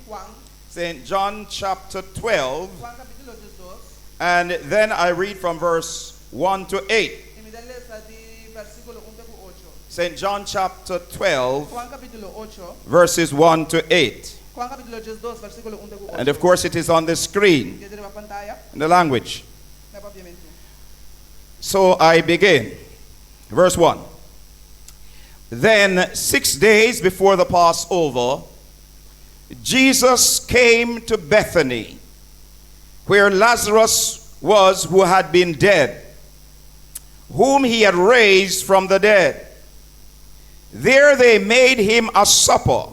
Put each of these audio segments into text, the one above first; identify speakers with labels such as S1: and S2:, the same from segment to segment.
S1: Juan,
S2: St. John chapter 12,
S1: Juan kapítulo 12,
S2: and then I read from verse 1 to 8.
S1: I mi ta lesa di versíkulo 1 te ku 8.
S2: St. John chapter 12,
S1: Juan kapítulo 8,
S2: verses 1 to 8.
S1: Juan kapítulo 12, versíkulo 1 te ku 8.
S2: And of course, it is on the screen
S1: E ta riba pantaya,
S2: in the language.
S1: Na papiamentu.
S2: So I begin. Verse 1. Then, 6 days before the Passover, Jesus came to Bethany, where Lazarus was who had been dead, whom he had raised from the dead. There they made him a supper,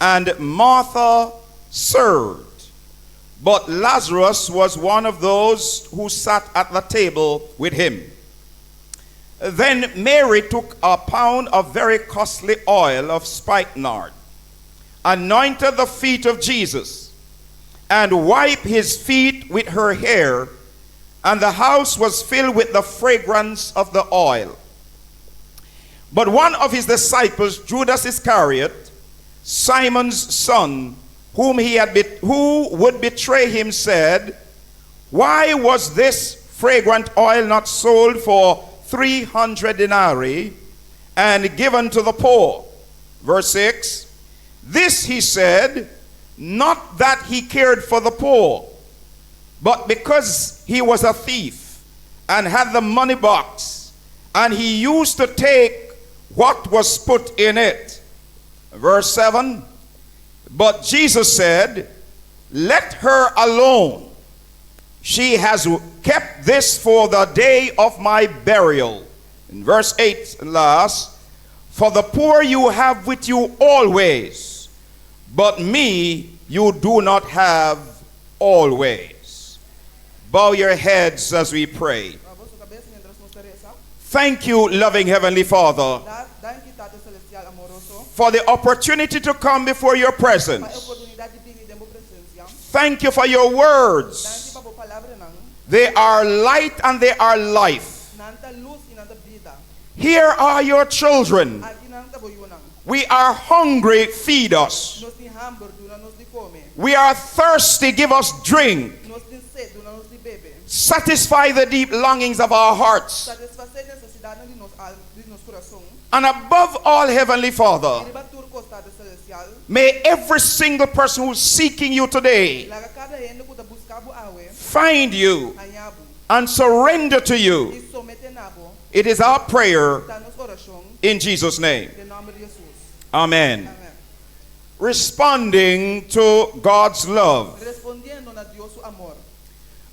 S2: and Martha served. But Lazarus was one of those who sat at the table with him. Then Mary took a pound of very costly oil of spikenard, anointed the feet of Jesus, and wiped his feet with her hair, and the house was filled with the fragrance of the oil. But one of his disciples, Judas Iscariot, Simon's son, whom he had be- who would betray him, said, "Why was this fragrant oil not sold for 300 denarii and given to the poor?" Verse 6. This he said, not that he cared for the poor, but because he was a thief and had the money box, and he used to take what was put in it. Verse 7. But Jesus said, "Let her alone. She has kept this for the day of my burial." In verse 8 and last, "For the poor you have with you always, but me you do not have always." Bow your heads as we pray.
S1: Baha boso kabes mientras nos ta resa.
S2: Thank you, loving Heavenly Father,
S1: Danki, Tata Selestial amoroso,
S2: for the opportunity to come before your
S1: pa
S2: presence.
S1: Oportunidat di bini den bo presensia.
S2: Thank you for your
S1: Danki
S2: words.
S1: pa bo palabranan.
S2: They are light and they are life.
S1: Nan ta lus i nan ta bida.
S2: Here are your children.
S1: Akinan ta bo yunan.
S2: We are hungry, feed us.
S1: Nos tin hamber, duna nos di kome.
S2: We are thirsty, give us drink.
S1: Nos tin set, duna nos di bebe.
S2: Satisfy the deep longings of our hearts.
S1: Satisfasé nesesidatnan di nos alma, di nos kurason.
S2: And above all, Heavenly Father,
S1: I riba tur kos, Tata Selestial,
S2: may every single person who's seeking you today
S1: laga kada hende ku ta buska bo awe,
S2: find you
S1: haña bo.
S2: And surrender to you.
S1: I someté na bo.
S2: It is our prayer
S1: Ta nos orashon,
S2: in Jesus' name.
S1: Den nòmber di Hesus.
S2: Amen.
S1: Amèn.
S2: Responding to God's love.
S1: Respondiendo na Dios su amor.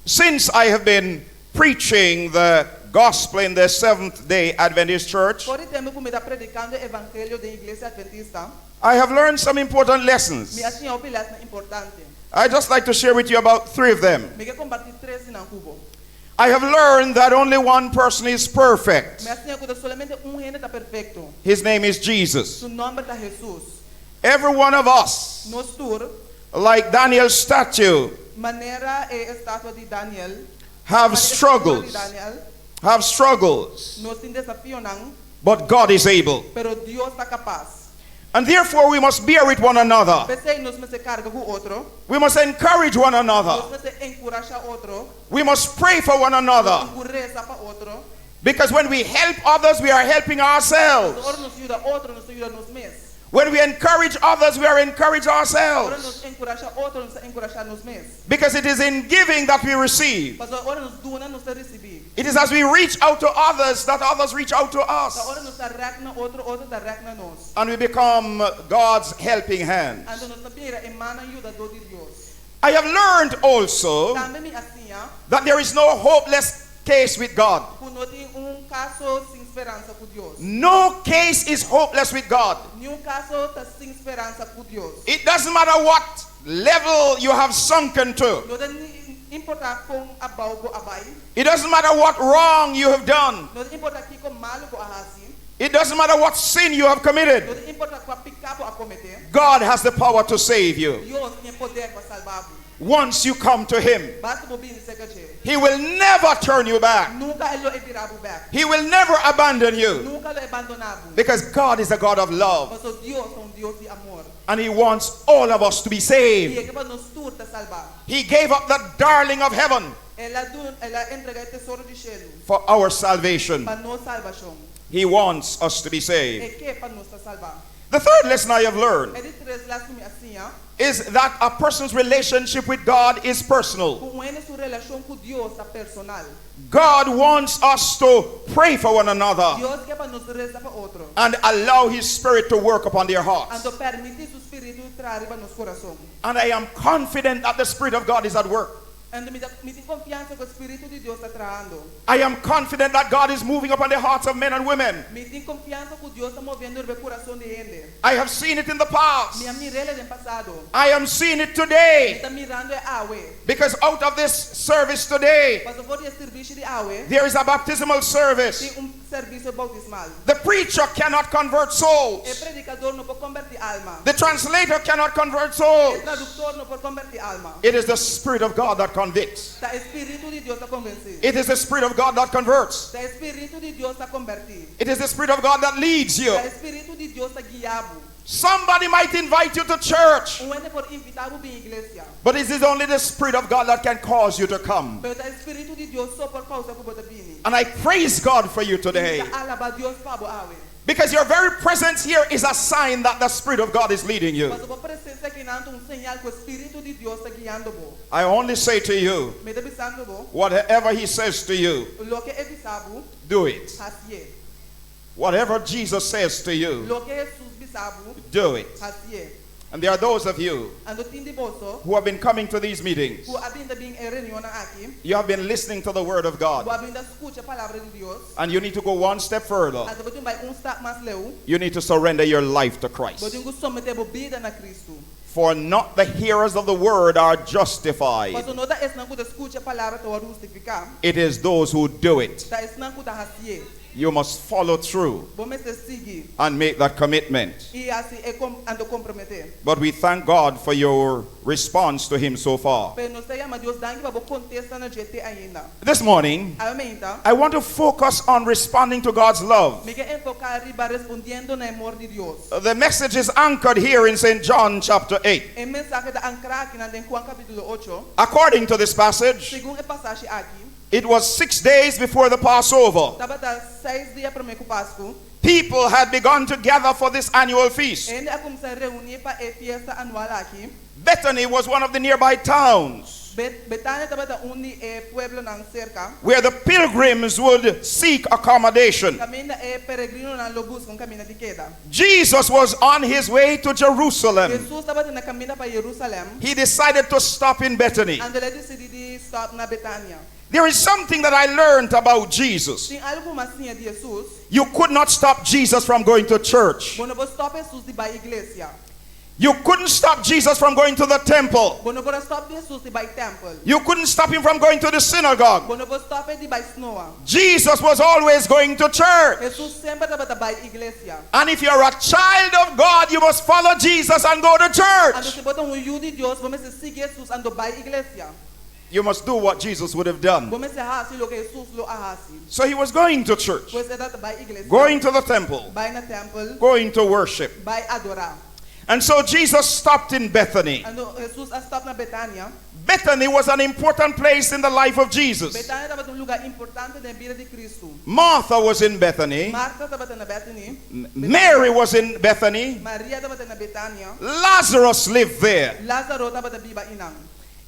S2: Since I have been preaching the gospel in the Seventh Day Adventist Church,
S1: For di tempu ku mi ta predikando evangelio den iglesia adventista,
S2: I have learned some important lessons.
S1: Mi a siña hopi lès importante.
S2: I'd just like to share with you about three of them.
S1: Mi ke kompartí tres di nan ku bo.
S2: I have learned that only one person is perfect.
S1: Mi a siña ku solamente un hende ta perfekto.
S2: His name is Jesus.
S1: Su nòmber ta Hesus.
S2: Every one of us,
S1: Nos tur,
S2: like Daniel's statue,
S1: manera e estatua di Daniel,
S2: have
S1: manera e estatua di
S2: struggles,
S1: Daniel,
S2: have struggles,
S1: nos tin desafionan,
S2: but God is able.
S1: Pero Dios ta kapas.
S2: And therefore, we must bear with one another.
S1: P'esei nos mester karga ku otro,
S2: We must encourage one another.
S1: Nos mester enkurashá otro,
S2: We must pray for one another.
S1: Nos resa pa otro.
S2: Because when we help others, we are helping ourselves.
S1: Ora nos yuda otro, nos ta yuda nos mes.
S2: When we encourage others, we are encouraging
S1: Ora
S2: ourselves.
S1: nos enkurashá otro, nos ta enkurashá nos mes.
S2: Because it is in giving that we receive.
S1: Pasobra ora nos duna, nos ta risibí.
S2: It is as we reach out to others that others reach out to us.
S1: Ta ora nos ta rek na otro, otro ta rek na nos.
S2: And we become God's helping hands.
S1: Anto nos ta bira e mannan yudadó di Dios.
S2: I have learned also
S1: Tambe mi a siña
S2: that there is no hopeless case with God.
S1: Ku no tin un kaso sin speransa ku Dios.
S2: No case is hopeless with God.
S1: Ningun kaso ta sin speransa ku Dios.
S2: It doesn't matter what level you have sunken to.
S1: No ta importá kon abou bo a bai.
S2: It doesn't matter what wrong you have done.
S1: No ta importá kiko malu bo a hasi.
S2: It doesn't matter what sin you have committed.
S1: No ta importá kua piká bo a kometé.
S2: God has the power to save you.
S1: Dios tin poder pa salba bo.
S2: Once you come to Him,
S1: Basta bo bini serka dje.
S2: He will never turn you back.
S1: Nunka e lo e bira bo bèk.
S2: He will never abandon you.
S1: Nunka lo e bandoná bo.
S2: Because God is a God of love.
S1: Pasobra Dios ta un Dios di amor.
S2: And He wants all of us to be
S1: I
S2: saved.
S1: E ke pa nos tur ta salbá.
S2: He gave up the darling of heaven
S1: El a dun, el a entregá e tesoro di shelu
S2: for our salvation.
S1: pa nos salbashon.
S2: He wants us to be saved.
S1: E ke pa nos ta salbá.
S2: The third lesson I have learned
S1: E di tres lès ku mi a siña,
S2: is that a person's relationship with God is personal.
S1: ku un hende su relashon ku Dios ta personal.
S2: God wants us to pray for one another
S1: Dios ke pa nos resa pa otro.
S2: and allow His Spirit to work upon their hearts.
S1: Anto permití su spiritu traha riba nos kurason.
S2: And I am confident that the Spirit of God is at work.
S1: Anto mi ta mi tin konfiansa ku spiritu di Dios ta trahando.
S2: I am confident that God is moving upon the hearts of men and women.
S1: Mi tin konfiansa ku Dios ta moviendo riba kurason di hende.
S2: I have seen it in the past.
S1: Mi a mir'é den pasado.
S2: I am seeing it
S1: Mi
S2: today.
S1: ta mirando e awe.
S2: Because out of this service today,
S1: Paso for di e servisio di awe,
S2: there is a baptismal service.
S1: tin un servisio boutismal.
S2: The preacher cannot convert
S1: E
S2: souls.
S1: predikadó no por konvertí alma.
S2: The translator cannot convert
S1: E
S2: souls.
S1: traduktor no por konvertí alma.
S2: It is the Spirit of God that convicts.
S1: Ta spiritu di Dios ta konvensé.
S2: It is the Spirit of God that converts.
S1: Ta spiritu di Dios ta konvertí.
S2: It is the Spirit of God that leads you.
S1: Ta spiritu di Dios ta guia bo.
S2: Somebody might invite you to church,
S1: Un hende por invitá bo bin iglesia.
S2: but it is only the Spirit of God that can cause you to come.
S1: Pero ta spiritu di Dios so por kousa ku bo ta bini.
S2: And I praise God for you today
S1: I mi ta alabá Dios pa bo awe.
S2: because your very presence here is a sign that the Spirit of God is leading you.
S1: Paso bo presensia akinan ta un señal ku spiritu di Dios ta guiando bo.
S2: I only say to you,
S1: Mi ta bisando bo,
S2: whatever He says to you,
S1: loke E bisa bo,
S2: do it.
S1: hasié.
S2: Whatever Jesus says to you,
S1: Loke Hesus bisa bo,
S2: do it.
S1: hasié.
S2: And there are those of you
S1: Anto tin di boso,
S2: who have been coming to these meetings.
S1: ku a bin ta bin e reunionnan aki,
S2: You have been listening to the Word of God.
S1: bo a bin ta skucha palabra di Dios,
S2: And you need to go one step further.
S1: anto bo tin bai un stap mas leu,
S2: You need to surrender your life to
S1: bo
S2: Christ.
S1: tin ku someté bo bida na Kristu.
S2: For not the hearers of the word are justified.
S1: Paso no ta esnan ku ta skucha palabra ta wòrdu hustifiká,
S2: It is those who do it.
S1: ta esnan ku ta hasié.
S2: You must follow through
S1: Bo mester sigui
S2: and make that commitment.
S1: i hasi e kom anto komprometé.
S2: But we thank God for your response to Him so far.
S1: Pero nos ta yama Dios danki pa bo kontesta na dje te ainda.
S2: This morning,
S1: Awe mainta,
S2: I want to focus on responding to God's love.
S1: mi ke enfoká riba respondiendo na amor di Dios.
S2: The message is anchored here in St. John chapter 8.
S1: E mensahe ta ankrá akinan den Juan kapítulo 8.
S2: According to this passage,
S1: Segun e pasashi aki,
S2: it was 6 days before the Passover.
S1: Tabata seis dia promé ku Pasku.
S2: People had begun to gather for this annual feast.
S1: Hende a kuminsá reuní pa e fiesta anual aki.
S2: Bethany was one of the nearby towns
S1: Betania tabata un di e pueblonan serka.
S2: where the pilgrims would seek accommodation.
S1: Kaminda e peregrinonan lo buska un kaminda di keda.
S2: Jesus was on his way to Jerusalem.
S1: Hesus tabata na kaminda pa Jerusalèm.
S2: He decided to stop in Bethany.
S1: Anto el a disidí di stòp na Betania.
S2: There is something that I learned about Jesus.
S1: Tin algu ku m'a siña di Hesus.
S2: You could not stop Jesus from going to church.
S1: Bo no por stòp Hesus di bai iglesia.
S2: You couldn't stop Jesus from going to the temple.
S1: Bo no por a stòp Hesus di bai tèmpel.
S2: You couldn't stop him from going to the synagogue.
S1: Bo no por stòp e di bai snoa.
S2: Jesus was always going to church.
S1: Hesus semper tabata bai iglesia.
S2: And if you're a child of God, you must follow Jesus and go to
S1: Anto
S2: church.
S1: si bo ta un yu di Dios, bo mester sigui Hesus anto bai iglesia.
S2: You must do what Jesus would have done.
S1: Bo mester hasi loke Hesus lo a hasi.
S2: So he was going to church,
S1: Pues e tabata bai iglesia.
S2: going to the temple,
S1: Bai na tèmpel,
S2: going to worship.
S1: bai adorá.
S2: And so Jesus stopped in Bethany.
S1: Anto Hesus a stòp na Betania.
S2: Bethany was an important place in the life of Jesus.
S1: Betania tabata un lugá importante den bida di Kristu.
S2: Martha was in Bethany.
S1: Marta tabata na Bethany.
S2: Mary was in Bethany.
S1: Maria tabata na Betania.
S2: Lazarus lived there.
S1: Lázaro tabata biba einan.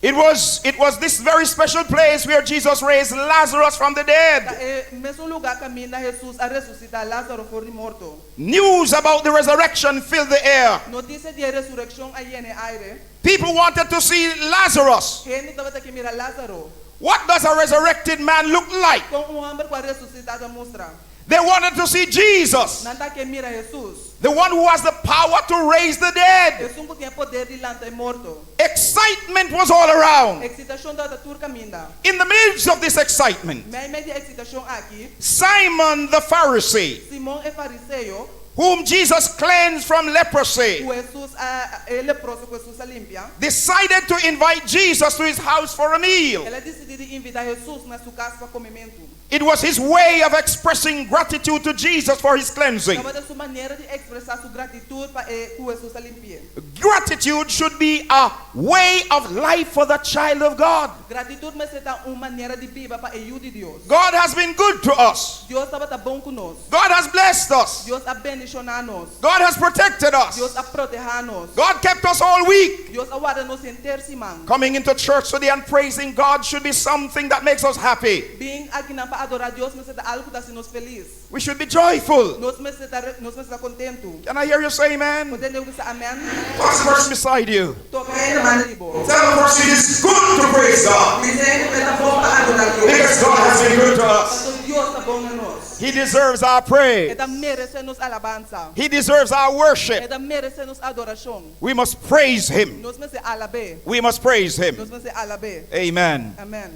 S2: It was this very special place where Jesus raised Lazarus from the dead.
S1: Ta e mesun lugá kaminda Hesus a resusitá Lázaro for di morto.
S2: News about the resurrection filled the air.
S1: Notisia di e resurekshon a yena aire.
S2: People wanted to see Lazarus.
S1: Hende tabata ke mira Lázaro.
S2: What does a resurrected man look like?
S1: Kon un hòmber ku a resusitá ta mustra.
S2: They wanted to see Jesus,
S1: Nan ta ke mira Hesus.
S2: the one who has the power to raise the dead.
S1: Esun ku tin e poder di lanta e morto.
S2: Excitement was all around.
S1: Eksitashon tabata tur kaminda.
S2: In the midst of this excitement,
S1: Meimei di e eksitashon aki,
S2: Simon the Pharisee
S1: Simon e fariseo
S2: Whom Jesus cleansed from leprosy,
S1: Ku Hesus a e leproso ku Hesus a limpia,
S2: decided to invite Jesus to his house for a meal.
S1: El a disidí di invitá Hesus na su kas pa komementu.
S2: It was his way of expressing gratitude to Jesus for his cleansing.
S1: Tabata su manera di ekspresá su gratitut pa e ku Hesus a limpi'é.
S2: Gratitude should be a way of life for the child of God.
S1: Gratitut mester ta un manera di biba pa e yu di Dios.
S2: God has been good to us.
S1: Dios tabata bon ku nos.
S2: God has blessed us.
S1: Dios a bendishoná nos.
S2: God has protected
S1: Dios
S2: us.
S1: a protehá nos.
S2: God kept us all week.
S1: Dios a warda nos henter siman.
S2: Coming into church today and praising God should be something that makes us happy.
S1: Bin akinan pa adorá Dios mester ta algu ku ta hasi nos felis.
S2: We should be joyful.
S1: Nos mester ta nos mester ta kontentu.
S2: Can I hear you say amen?
S1: Por tende mi bisa amèn?
S2: Touch the person beside you.
S1: Toka e hende banda di bo.
S2: Tell the person it is good to praise God.
S1: Bisa e hende ku e ta bon pa adorá Dios.
S2: Because God has been good to us.
S1: Pasobra Dios ta bon na nos.
S2: He deserves our
S1: E
S2: praise.
S1: ta meresé nos alabansa.
S2: He deserves our
S1: E
S2: worship.
S1: ta meresé nos adorashon.
S2: We must praise him.
S1: Nos mester alab'é.
S2: We must praise him.
S1: Nos mester alab'é.
S2: Amen.
S1: Amèn.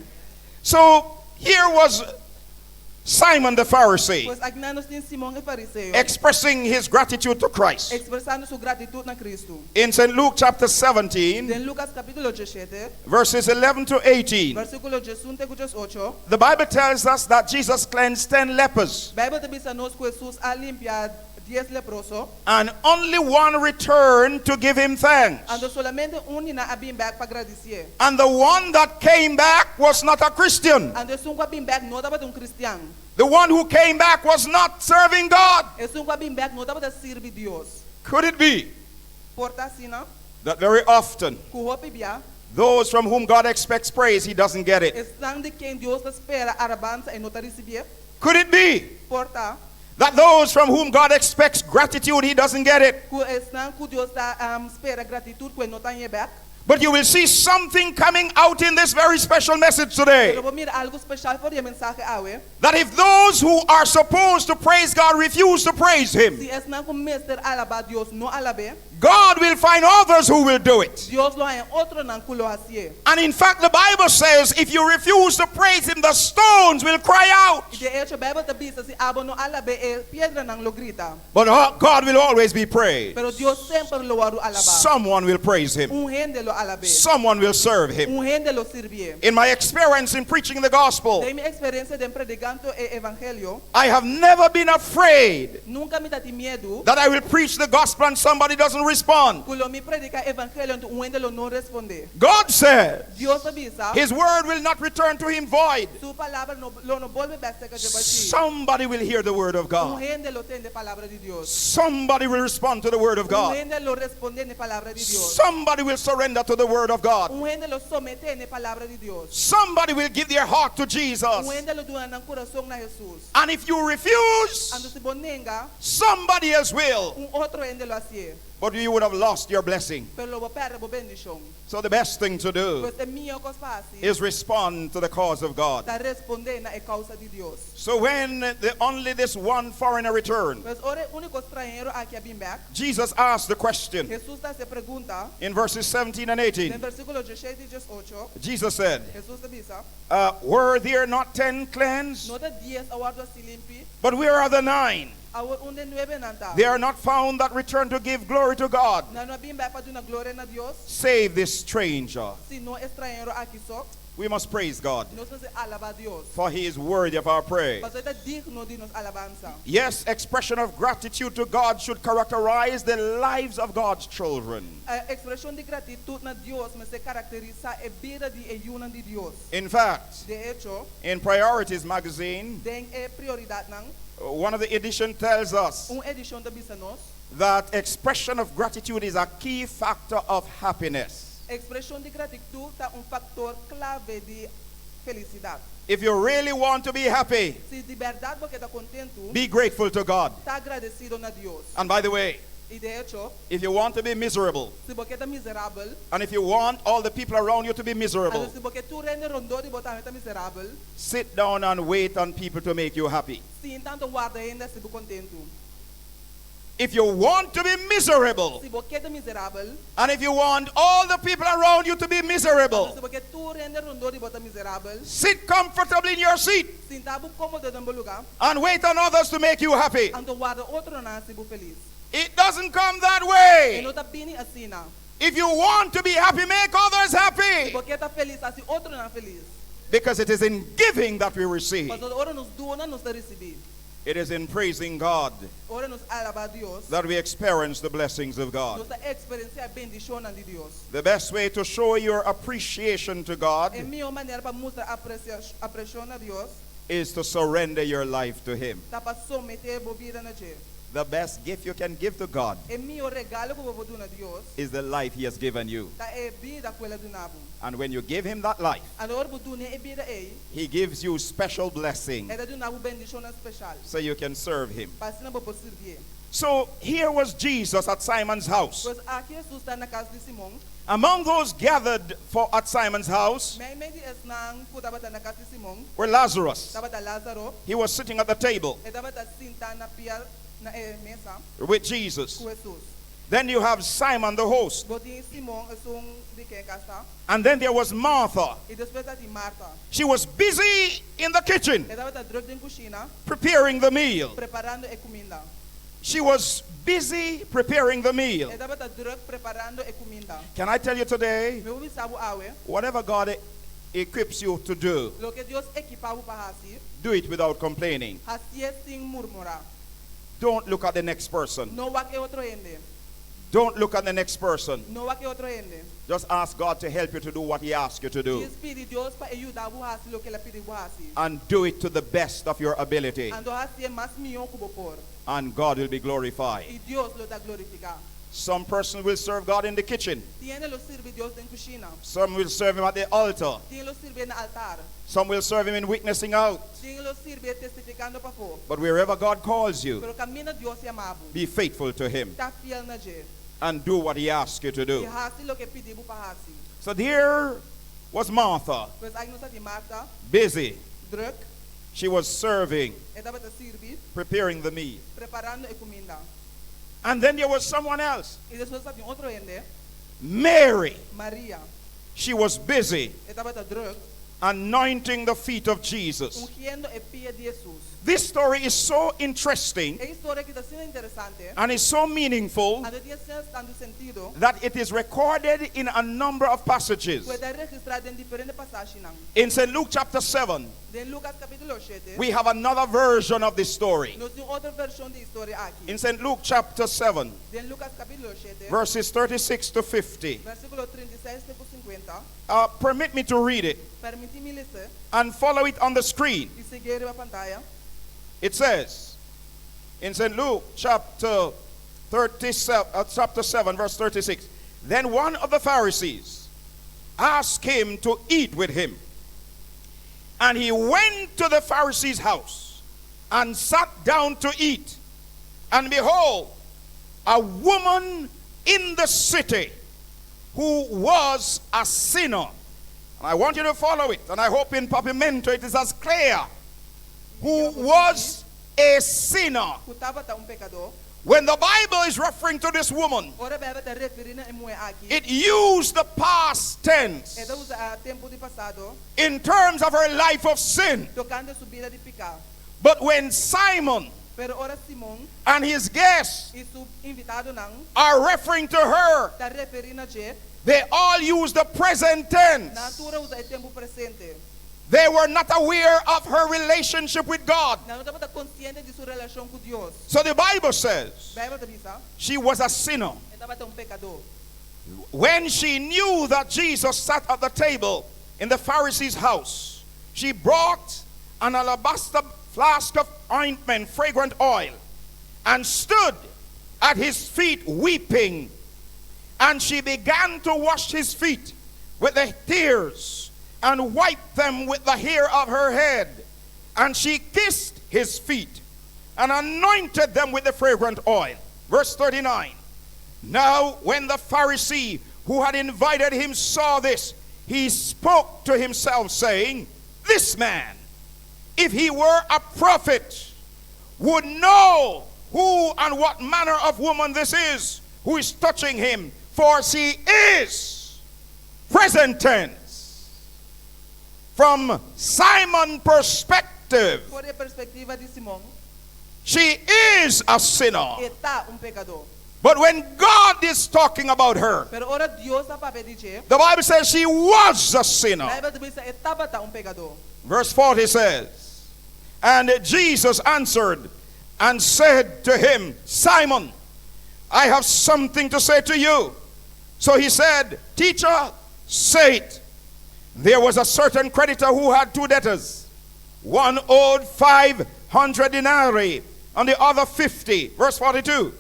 S2: So here was Simon the Pharisee
S1: Pues akinan nos tin Simon e fariseo
S2: expressing his gratitude to Christ.
S1: ekspresando su gratitut na Kristu.
S2: In St. Luke chapter 17,
S1: Den Lukas kapítulo 17,
S2: verses 11 to 18,
S1: versíkulo 11 te ku 18,
S2: the Bible tells us that Jesus cleansed 10 lepers
S1: Beibel ta bisa nos ku Hesus a limpia dies leproso,
S2: and only one returned to give him thanks.
S1: anto solamente un di nan a bin bèk pa gradisié.
S2: And the one that came back was not a Christian.
S1: Anto esun ku a bin bèk no tabata un kristian.
S2: The one who came back was not serving God.
S1: Esun ku a bin bèk no tabata sirbi Dios.
S2: Could it be
S1: Por ta asina
S2: that very often
S1: ku hopi bia
S2: those from whom God expects praise, he doesn't get it?
S1: esnan di ken Dios ta spera alabansa e no ta risibié?
S2: Could it be
S1: Por ta
S2: that those from whom God expects gratitude, he doesn't get it?
S1: ku esnan ku Dios ta spera gratitut ku e no ta hañ'é bèk?
S2: But you will see something coming out in this very special message today.
S1: Pero bo mira algu spesial for di e mensahe awe.
S2: That if those who are supposed to praise God refuse to praise him,
S1: Si esnan ku mester alabá Dios no alab'é,
S2: God will find others who will do it.
S1: Dios lo haña otronan ku lo hasié.
S2: And in fact, the Bible says if you refuse to praise him, the stones will cry out.
S1: I de echo, Beibel ta bisa si abo no alab'é, e piedranan lo grita.
S2: But God will always be praised.
S1: Pero Dios semper lo wòrdu alabá.
S2: Someone will praise him.
S1: Un hende lo alab'é.
S2: Someone will serve him.
S1: Un hende lo sirbié.
S2: In my experience in preaching the gospel,
S1: Den mi eksperensia den predikando e evangelio,
S2: I have never been afraid
S1: nunka mi tatin miedu
S2: that I will preach the gospel and somebody doesn't respond.
S1: ku lo mi prediká evangelio anto un hende lo no respondé.
S2: God said
S1: Dios a bisa,
S2: his word will not return to him void.
S1: Su palabra no, lo no bolbe bèk serka dje bashí.
S2: Somebody will hear the word of
S1: Un
S2: God.
S1: hende lo tende palabra di Dios.
S2: Somebody will respond to the word of
S1: Un
S2: God.
S1: hende lo respondé na e palabra di Dios.
S2: Somebody will surrender to the word of God.
S1: Un hende lo someté na e palabra di Dios.
S2: Somebody will give their heart to Jesus.
S1: Un hende lo duna nan kurason na Hesus.
S2: And if you refuse,
S1: Anto si bo nenga,
S2: somebody else will.
S1: un otro hende lo hasié.
S2: But you would have lost your blessing.
S1: Pero lo bo pèrdè bo bendishon.
S2: So the best thing to do
S1: Pues e mihó kos pa hasi
S2: is respond to the cause of God.
S1: ta respondé na e kousa di Dios.
S2: So when the, only this one foreigner returned,
S1: Pues ora e úniko stranhero aki a bin bèk,
S2: Jesus asked the question
S1: Hesus ta hasi e pregunta
S2: in verses 17 and
S1: den
S2: 18.
S1: versíkulo 17 i 18.
S2: Jesus said,
S1: Hesus ta bisa,
S2: Were there not 10 cleansed?
S1: No ta dies a wòrdu hasí limpi,
S2: But where are the nine?
S1: Awor unda e nuebenan ta?
S2: They are not found that return to give glory to God.
S1: Nan no a bin bèk pa duna gloria na Dios,
S2: Save this stranger.
S1: sino e stranhero aki so.
S2: We must praise God,
S1: Nos mester alabá Dios,
S2: for he is worthy of our praise.
S1: Pasobra e ta digno di nos alabansa.
S2: Yes, expression of gratitude to God should characterize the lives of God's children.
S1: E ekspreshon di gratitut na Dios mester karakterisá e bida di e yunan di Dios.
S2: In fact,
S1: De echo,
S2: in Priorities magazine,
S1: den e Prioridatnan,
S2: one of the edition tells us
S1: un edishon ta bisa nos,
S2: that expression of gratitude is a key factor of happiness.
S1: Ekspreshon di gratitut ta un faktor klave di felisidat.
S2: If you really want to be happy,
S1: Si di bèrdat bo ke ta kontentu,
S2: be grateful to God.
S1: ta agradesido na Dios.
S2: And by the way,
S1: I de echo,
S2: if you want to be miserable,
S1: si bo ke ta miserabel,
S2: and if you want all the people around you to be miserable,
S1: anto si bo ke tur hende rondó di bo tambe ta miserabel,
S2: sit down and wait on people to make you happy.
S1: sinta anto warda hende hasi bo kontentu.
S2: If you want to be miserable,
S1: Si bo ke ta miserabel,
S2: and if you want all the people around you to be miserable,
S1: si bo ke tur hende rondó di bo ta miserabel,
S2: sit comfortably in your seat
S1: sinta bo kómodo den bo lugá,
S2: and wait on others to make you happy.
S1: Anto warda otronan hasi bo felis.
S2: It doesn't come that
S1: E
S2: way.
S1: no ta bini asina.
S2: If you want to be happy, make others happy.
S1: Bo ke ta felis, hasi otronan felis.
S2: Because it is in giving that we receive.
S1: Pasobra ora nos duna, nos ta risibí.
S2: It is in praising God
S1: Ora nos alabá Dios,
S2: that we experience the blessings of God.
S1: nos ta eksperensiá bendishonnan di Dios.
S2: The best way to show your appreciation to God
S1: E mihó manera pa mustra apresio na Dios
S2: is to surrender your life to Him.
S1: Ta pa someté bo bida na dje.
S2: The best gift you can give to God
S1: E mihó regalo ku bo por duna Dios
S2: is the life He has given you.
S1: Ta e bida ku El a duna bo.
S2: And when you give Him that life,
S1: Anto ora bo dun'é e bida ei,
S2: He gives you special blessing
S1: E ta duna bo bendishonnan spesial
S2: so you can serve Him.
S1: Pa asina bo por sirbié.
S2: So here was Jesus at Simon's house.
S1: Pues aki Hesus ta na kas di Simon.
S2: Among those gathered for at Simon's house
S1: Meimei di esnan ku tabata na kas di Simon
S2: were Lazarus.
S1: Tabata Lázaro.
S2: He was sitting at the table
S1: E tabata sintá na pia na e mesa
S2: with Jesus.
S1: Ku Hesus.
S2: Then you have Simon the host.
S1: Bo tin Simon esun di ken kas ta.
S2: And then there was Martha.
S1: I despues tabatin Marta.
S2: She was busy in the kitchen
S1: E tabata drùk den kushina
S2: preparing the meal.
S1: Preparando e kuminda.
S2: She was busy preparing the meal.
S1: E tabata drùk preparando e kuminda.
S2: Can I tell you today,
S1: Mi por bisa bo awe,
S2: whatever God equips you to do,
S1: loke Dios ekipá bo pa hasi,
S2: do it without complaining.
S1: Hasié sin murmurá.
S2: Don't look at the next person.
S1: No wak e otro hende.
S2: Don't look at the next person.
S1: No wak e otro hende.
S2: Just ask God to help you to do what He asks you to do.
S1: Djis pidi Dios pa e yuda bo hasi loke El a pidi bo hasi.
S2: And do it to the best of your ability.
S1: Anto hasié mas mihó ku bo por.
S2: And God will be glorified.
S1: I Dios lo ta glorifiká.
S2: Some person will serve God in the kitchen.
S1: Tin hende lo sirbi Dios den kushina.
S2: Some will serve Him at the altar.
S1: Tin lo sirbié na altar.
S2: Some will serve Him in witnessing out.
S1: Tin lo sirbié testifikando pafó.
S2: But wherever God calls you,
S1: Pero kaminda Dios yama bo,
S2: be faithful to Him
S1: Ta fiel na dje.
S2: and do what He asks you to do.
S1: I hasi loke e pidi bo pa hasi.
S2: So there was Martha,
S1: Pues aki nos tin Marta,
S2: busy.
S1: Drùk.
S2: She was serving,
S1: E tabata sirbi,
S2: preparing the meal.
S1: Preparando e kuminda.
S2: And then there was someone else,
S1: I despues tabatin otro hende,
S2: Mary.
S1: Maria.
S2: She was busy
S1: E tabata drùk,
S2: anointing the feet of Jesus.
S1: Ungiendo e pia di Hesus.
S2: This story is so interesting
S1: E historia aki ta asina interesante
S2: and is so meaningful
S1: Anto tin asina tantu sentido
S2: that it is recorded in a number of passages.
S1: Ku e ta registrá den diferente pasashinan.
S2: In St. Luke chapter 7,
S1: Den Lukas kapítulo shete,
S2: we have another version of this story.
S1: Nos tin otro vershon di e historia aki.
S2: In St. Luke chapter 7,
S1: Den Lukas kapítulo shete,
S2: verses 36 to 50.
S1: Versíkulo 36 te ku 50.
S2: Permit me to read it
S1: Permití mi les'é
S2: and follow it on the screen.
S1: I siguié riba pantaya.
S2: It says in St. Luke chapter 37, chapter 7, verse 36. Then one of the Pharisees asked him to eat with him. And he went to the Pharisee's house and sat down to eat. And behold, a woman in the city who was a sinner. And I want you to follow it, and I hope in Papiamento it is as clear. Who was a sinner.
S1: Ku tabata un pekadó.
S2: When the Bible is referring to this woman,
S1: Ora Beibel ta referí na e muhé aki,
S2: it used the past tense
S1: E ta usa e tempu di pasado
S2: in terms of her life of sin.
S1: Tokante su bida di piká.
S2: But when Simon
S1: Pero ora Simon
S2: and his guests
S1: i su invitadonan
S2: are referring to her,
S1: ta referí na dje,
S2: they all use the present tense.
S1: Nan tur a usa e tempu presente.
S2: They were not aware of her relationship with God.
S1: Nan no tabata konsiente di su relashon ku Dios.
S2: So the Bible says
S1: Beibel ta bisa,
S2: she was a sinner.
S1: E tabata un pekadó.
S2: When she knew that Jesus sat at the table in the Pharisee's house, she brought an alabaster flask of ointment, fragrant oil, and stood at his feet weeping. And she began to wash his feet with the tears and wiped them with the hair of her head. And she kissed his feet and anointed them with the fragrant oil. Verse 39. Now, when the Pharisee who had invited him saw this, he spoke to himself, saying, This man, if he were a prophet, would know who and what manner of woman this is who is touching him, for she is, present tense, from Simon's perspective,
S1: For di perspektiva di Simon,
S2: she is a sinner.
S1: E ta un pekadó.
S2: But when God is talking about her,
S1: Pero ora Dios ta papia di dje,
S2: the Bible says she was a sinner.
S1: Beibel ta bisa e tabata un pekadó.
S2: Verse 40 says, "And Jesus answered and said to him, 'Simon, I have something to say to you.' So he said, 'Teacher, say it.' There was a certain creditor who had two debtors. One owed 500 denarii and the other 50." Verse 42.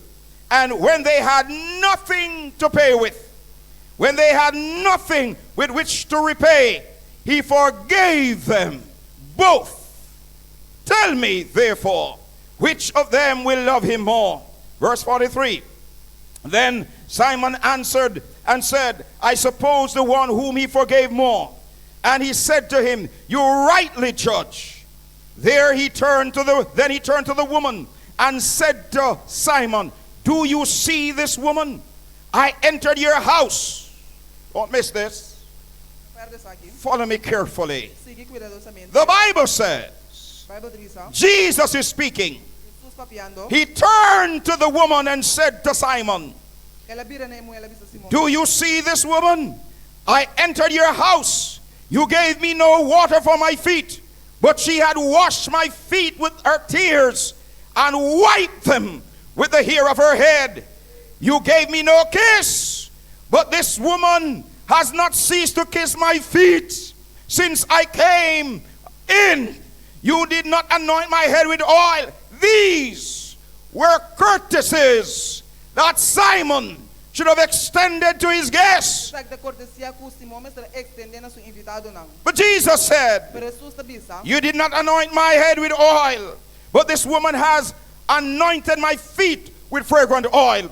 S2: "And when they had nothing to pay with, when they had nothing with which to repay, he forgave them both. Tell me, therefore, which of them will love him more?" Verse 43. "Then Simon answered and said, 'I suppose the one whom he forgave more.' And he said to him, 'You rightly judge.' There he turned to the then he turned to the woman and said to Simon, 'Do you see this woman? I entered your house.'" Don't miss this.
S1: No pèrdè esaki.
S2: Follow me carefully.
S1: Sigui kuidadosamente.
S2: The Bible says,
S1: Beibel ta bisa,
S2: Jesus is speaking.
S1: Jesus papiando.
S2: He turned to the woman and said to Simon,
S1: El a bira na e muhé, el a bisa Simon.
S2: "Do you see this woman? I entered your house. You gave me no water for my feet, but she had washed my feet with her tears and wiped them with the hair of her head. You gave me no kiss, but this woman has not ceased to kiss my feet since I came in. You did not anoint my head with oil." These were courtesies that Simon should have extended to his guests.
S1: Esaki ta kortesia ku Simon mester a ekstendé na su invitadonan.
S2: But Jesus said,
S1: Pero Jesus ta bisa,
S2: "You did not anoint my head with oil, but this woman has anointed my feet with fragrant oil.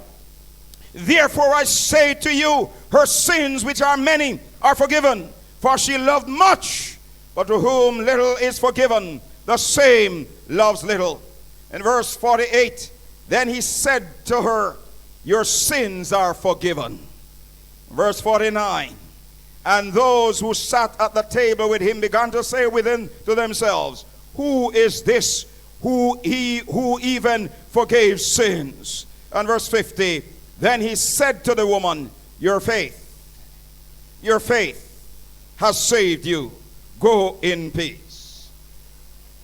S2: Therefore I say to you, her sins, which are many, are forgiven, for she loved much. But to whom little is forgiven, the same loves little." In verse 48, "Then he said to her, 'Your sins are forgiven.'" Verse 49, "And those who sat at the table with him began to say within to themselves, 'Who is this who even forgave sins?'" And verse 50, "Then he said to the woman, 'Your faith has saved you. Go in peace.'"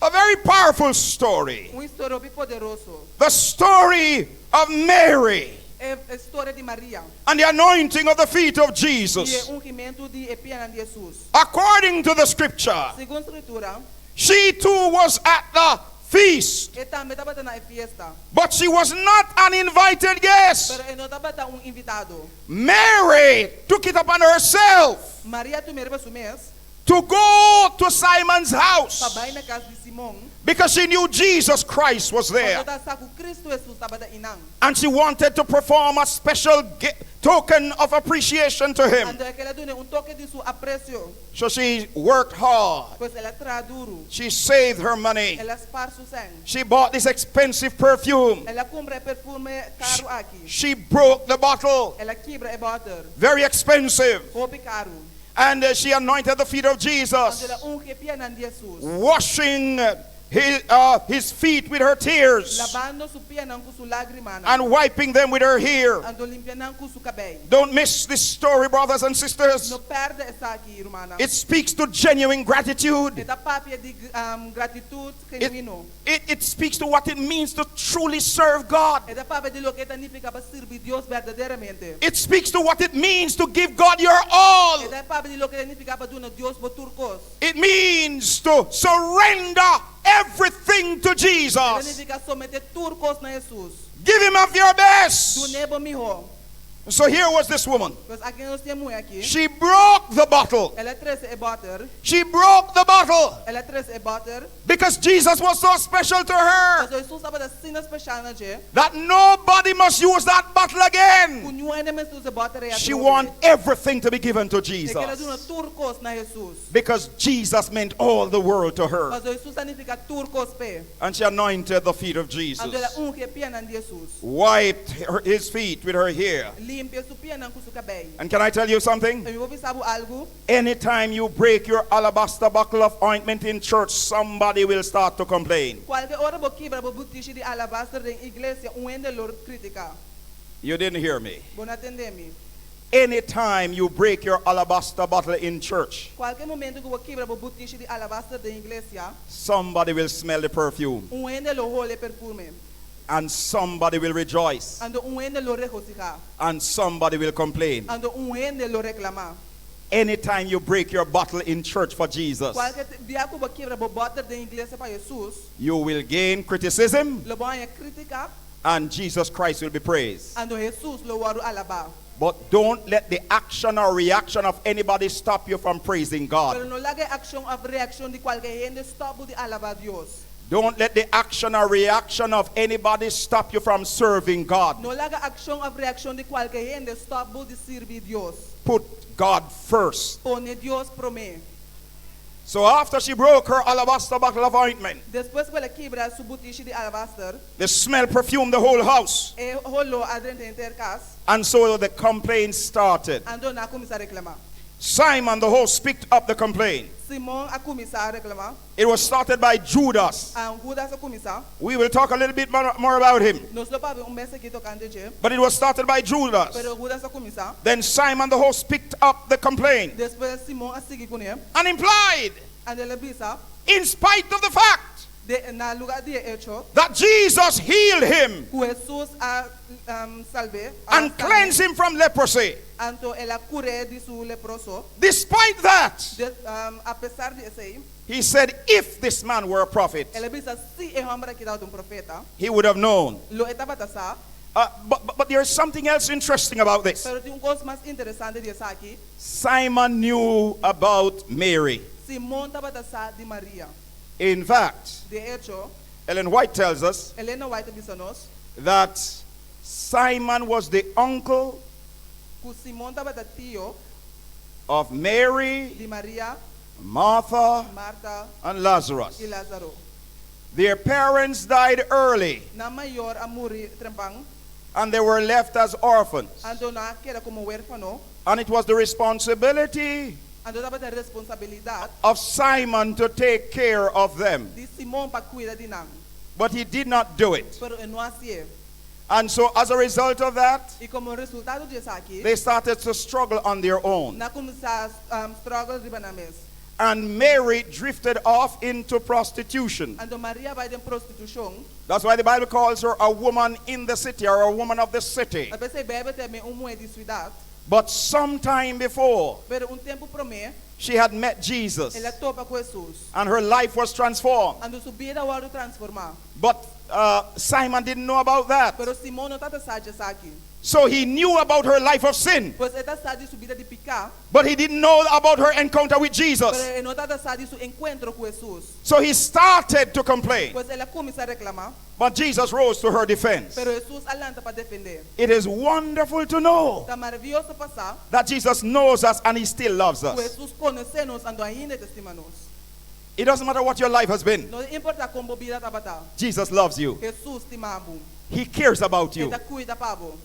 S2: A very powerful story.
S1: Un historia hopi poderoso.
S2: The story of Mary
S1: E historia di Maria.
S2: And the anointing of the feet of
S1: E
S2: Jesus.
S1: ungimentu di e pianan di Jesus.
S2: According to the scripture,
S1: Segun Skritura,
S2: she too was at the feast,
S1: e tambe tabata na e fiesta.
S2: But she was not an invited guest.
S1: Pero e no tabata un invitado.
S2: Mary took it upon herself
S1: Maria a tum'é riba su mes
S2: to go to Simon's
S1: pa
S2: house
S1: bai na kas di Simon.
S2: Because she knew Jesus Christ was there.
S1: Pasobra e tabata sa ku Kristu Jesus tabata einan.
S2: And she wanted to perform a special token of appreciation to him.
S1: Anto e ker a dun'é un toke di su apresio.
S2: So she worked hard.
S1: Pues el a traha duru.
S2: She saved her money.
S1: El a spar su sèn.
S2: She bought this expensive perfume.
S1: El a kumpra e perfume karu aki.
S2: She broke the bottle.
S1: El a kibra e bòter.
S2: Very expensive.
S1: Hopi karu.
S2: And she anointed the feet of Jesus,
S1: Anto el a ungi e pianan di Jesus.
S2: Washing his feet with her tears
S1: Labando su pianan ku su lágrimanan.
S2: And wiping them with her hair.
S1: Anto limpia nan ku su kabei.
S2: Don't miss this story, brothers and sisters.
S1: No pèrdè esaki, rumannan.
S2: It speaks to genuine gratitude.
S1: E ta papia di gratitut genuino.
S2: It speaks to what it means to truly serve God.
S1: E ta papia di loke ta nifiká pa sirbi Dios berdaderamente.
S2: It speaks to what it means to give God your all.
S1: E ta papia di loke ta nifiká pa duna Dios bo tur kos.
S2: It means to surrender everything to
S1: E ta
S2: Jesus.
S1: nifiká someté tur kos na Jesus.
S2: Give him of your best.
S1: Dun'é bo mihó.
S2: So here was this woman.
S1: Pues aki nos tin e muhé aki.
S2: She broke the bottle.
S1: El a trese e bòter.
S2: She broke the bottle
S1: El a trese e bòter.
S2: because Jesus was so special to her
S1: Pasobra Hesus tabata asina spesial na dje.
S2: that nobody must use that bottle
S1: Ku
S2: again.
S1: niun hende mester usa e bòter ei
S2: She
S1: atrobe.
S2: want everything to be given to
S1: E ker a duna
S2: Jesus
S1: tur kos na Hesus.
S2: because Jesus meant all the world to her.
S1: Pasobra Hesus a nifiká tur kos p'e.
S2: And she anointed the feet of
S1: Anto el a
S2: Jesus,
S1: ungi e pianan di Hesus.
S2: wiped his feet with her hair.
S1: Limpia su pianan ku su kabei.
S2: And can I tell you something?
S1: I mi por bisa bo algu.
S2: Anytime you break your alabaster bottle of ointment in church, somebody will start to complain.
S1: Kualke ora bo kibra bo butishi di alabaster den iglesia, un hende lo kritiká.
S2: You didn't hear me.
S1: Bo no a tende mi.
S2: Anytime you break your alabaster bottle in church,
S1: Kualke momento ku bo kibra bo butishi di alabaster den iglesia,
S2: somebody will smell the perfume
S1: un hende lo hole e perfume.
S2: and somebody will rejoice
S1: Anto un hende lo regosihá.
S2: and somebody will complain.
S1: Anto un hende lo reklamá.
S2: Anytime you break your bottle in church for Jesus,
S1: Kualke dia ku bo kibra bo bòter den iglesia pa Hesus,
S2: you will gain criticism
S1: lo bo haña krítika,
S2: and Jesus Christ will be praised.
S1: anto Hesus lo wòrdu alabá.
S2: But don't let the action or reaction of anybody stop you from praising
S1: Pero
S2: God.
S1: no laga e akshon òf reakshon di kualke hende stòp bo di alabá Dios.
S2: Don't let the action or reaction of anybody stop you from serving God.
S1: No laga akshon òf reakshon di kualke hende stòp bo di sirbi Dios.
S2: Put God first.
S1: Pone Dios promé.
S2: So after she broke her alabaster bottle of ointment,
S1: Despues ku el a kibra su butishi di alabaster,
S2: the smell perfumed the whole house.
S1: e holó a drenta henter kas,
S2: And so the complaint started.
S1: anto nan a kuminsá reklamá.
S2: Simon the host picked up the complaint.
S1: Simon a kuminsá reklamá.
S2: It was started by Judas.
S1: Ah, Judas a kuminsá.
S2: We will talk a little bit more about him.
S1: Nos lo papia un bes aki tokante dje.
S2: But it was started by Judas.
S1: Pero Judas a kuminsá.
S2: Then Simon the host picked up the complaint
S1: Despues Simon a sigui kuné.
S2: and implied,
S1: Anto el a bisa,
S2: in spite of the fact
S1: de, na lugá di e echo,
S2: that Jesus healed him
S1: ku Hesus a um, salb'é, a
S2: and
S1: san'é,
S2: cleansed him from leprosy,
S1: anto el a kur'é di su leproso.
S2: despite that,
S1: De, um, apesar di esei,
S2: he said, if this man were a prophet,
S1: el a bisa si e hòmber aki tabata un profeta,
S2: he would have known.
S1: lo e tabata sa.
S2: But there's something else interesting about this.
S1: Pero tin un kos mas interesante di esaki.
S2: Simon knew about Mary.
S1: Simon tabata sa di Maria.
S2: In fact,
S1: De echo,
S2: Ellen White tells us
S1: Elena White ta bisa nos
S2: that Simon was the uncle
S1: ku Simon tabata tio
S2: of Mary,
S1: di Maria,
S2: Martha,
S1: Marta
S2: and Lazarus.
S1: i Lazaro.
S2: Their parents died early
S1: Nan mayor a muri trempan,
S2: and they were left as orphans.
S1: anto nan a keda komo wérfano,
S2: And it was the responsibility
S1: anto tabata responsabilidat
S2: of Simon to take care of them.
S1: di Simon pa kuida di nan.
S2: But he did not do it.
S1: Pero e no a hasié.
S2: And so, as a result of that,
S1: I komo resultado di esaki,
S2: they started to struggle on their own.
S1: nan a kuminsá um, struggle riba nan mes.
S2: And Mary drifted off into prostitution.
S1: Anto Maria a bai den prostitushon.
S2: That's why the Bible calls her a woman in the city or a woman of the city.
S1: P'esei Beibel ta yam'é un muhé di siudat.
S2: But sometime before,
S1: Pero un tempu promé,
S2: she had met Jesus
S1: el a topa ku Hesus.
S2: and her life was transformed.
S1: Anto su bida a wòrdu transformá.
S2: But Simon didn't know about that.
S1: Pero Simon no tabata sa di esaki.
S2: So he knew about her life of sin,
S1: Pues e tabata sa di su bida di piká,
S2: but he didn't know about her encounter with Jesus.
S1: pero e no tabata sa di su enkuentro ku Hesus.
S2: So he started to complain.
S1: Pues el a kuminsá reklamá,
S2: But Jesus rose to her defense.
S1: pero Hesus a lanta pa defend'é.
S2: It is wonderful to know
S1: Ta maravioso pa sa
S2: that Jesus knows us and he still loves
S1: ku
S2: us.
S1: Hesus konosé nos anto ainda e ta stima nos.
S2: It doesn't matter what your life has been,
S1: No ta importá kon bo bida tabata.
S2: Jesus loves you.
S1: Hesus stima bo.
S2: He cares about you.
S1: E ta kuida pa bo.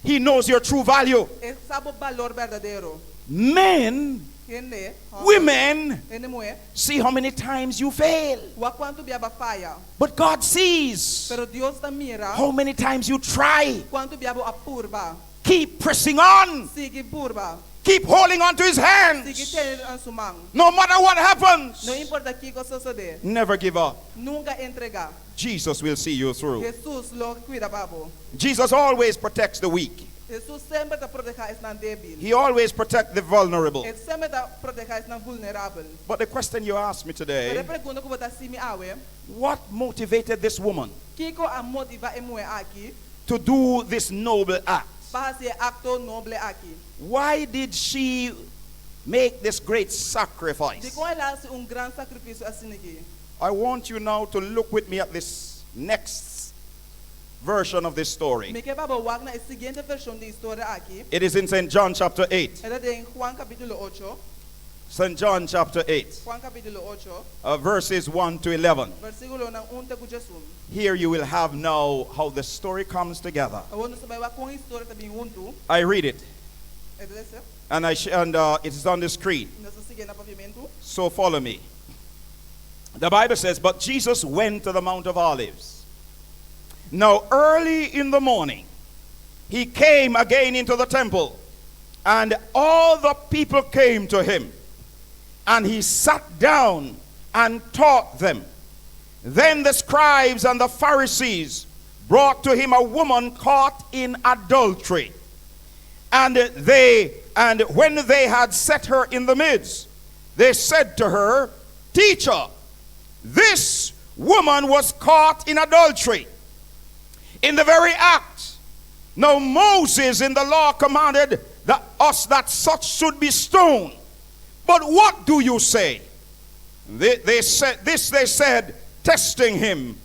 S2: He knows your true value.
S1: E sa bo balor berdadero.
S2: Men,
S1: Hende, hòmber,
S2: women,
S1: hende muhé,
S2: see how many times you fail.
S1: wak kuantu bia bo a faya.
S2: But God sees
S1: Pero Dios ta mira
S2: how many times you try.
S1: kuantu bia bo a purba.
S2: Keep pressing on.
S1: Sigui purba.
S2: Keep holding on to his
S1: Sigui
S2: hands.
S1: tene na su man.
S2: No matter what happens,
S1: No importá kiko sosodé.
S2: never give up.
S1: Nunka entregá.
S2: Jesus will see you through.
S1: Hesus lo kuida pa bo.
S2: Jesus always protects the weak.
S1: Hesus semper ta protehá esnan débil.
S2: He always protects the vulnerable.
S1: E semper ta protehá esnan vulnerabel.
S2: But the question you asked me
S1: Pero
S2: today,
S1: e pregunta ku bo ta hasi mi awe,
S2: what motivated this woman
S1: Kiko a motivá e muhé aki
S2: to do this noble act?
S1: Pa hasi e akto noble aki.
S2: Why did she make this great sacrifice?
S1: Dikon el a hasi un gran sakrifisio asin'aki?
S2: I want you now to look with me at this next version of this story.
S1: Mi ke pa bo wak na e siguiente vershon di e historia aki.
S2: It is in St. John chapter 8.
S1: E ta den Juan kapítulo 8.
S2: St. John chapter 8,
S1: Juan kapítulo 8,
S2: verses 1 to 11.
S1: Versíkulonan 1 te ku 11.
S2: Here you will have now how the story comes together.
S1: Awor nos ta bai wak kon e historia ta bin huntu.
S2: I read it,
S1: E ta lesa.
S2: and it is on the screen.
S1: Nos ta sigui na papiamentu.
S2: So follow me. The Bible says, "But Jesus went to the Mount of Olives. Now, early in the morning, he came again into the temple, and all the people came to him. And he sat down and taught them. Then the scribes and the Pharisees brought to him a woman caught in adultery. And when they had set her in the midst, they said to her, 'Teacher, this woman was caught in adultery, in the very act. Now Moses in the law commanded that us that such should be stoned. But what do you say?' This they said, testing him,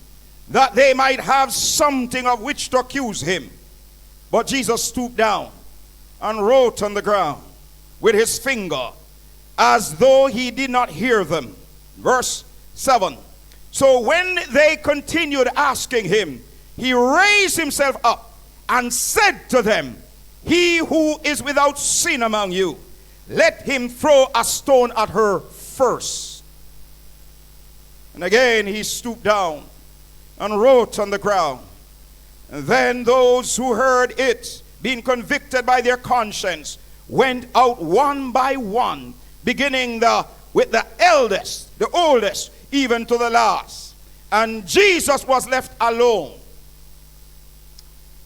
S2: that they might have something of which to accuse him. But Jesus stooped down and wrote on the ground with his finger, as though he did not hear them." Verse 7. "So when they continued asking him, he raised himself up and said to them, 'He who is without sin among you, let him throw a stone at her first.' And again he stooped down and wrote on the ground. And then those who heard it, being convicted by their conscience, went out one by one, beginning with the eldest, the oldest, even to the last. And Jesus was left alone."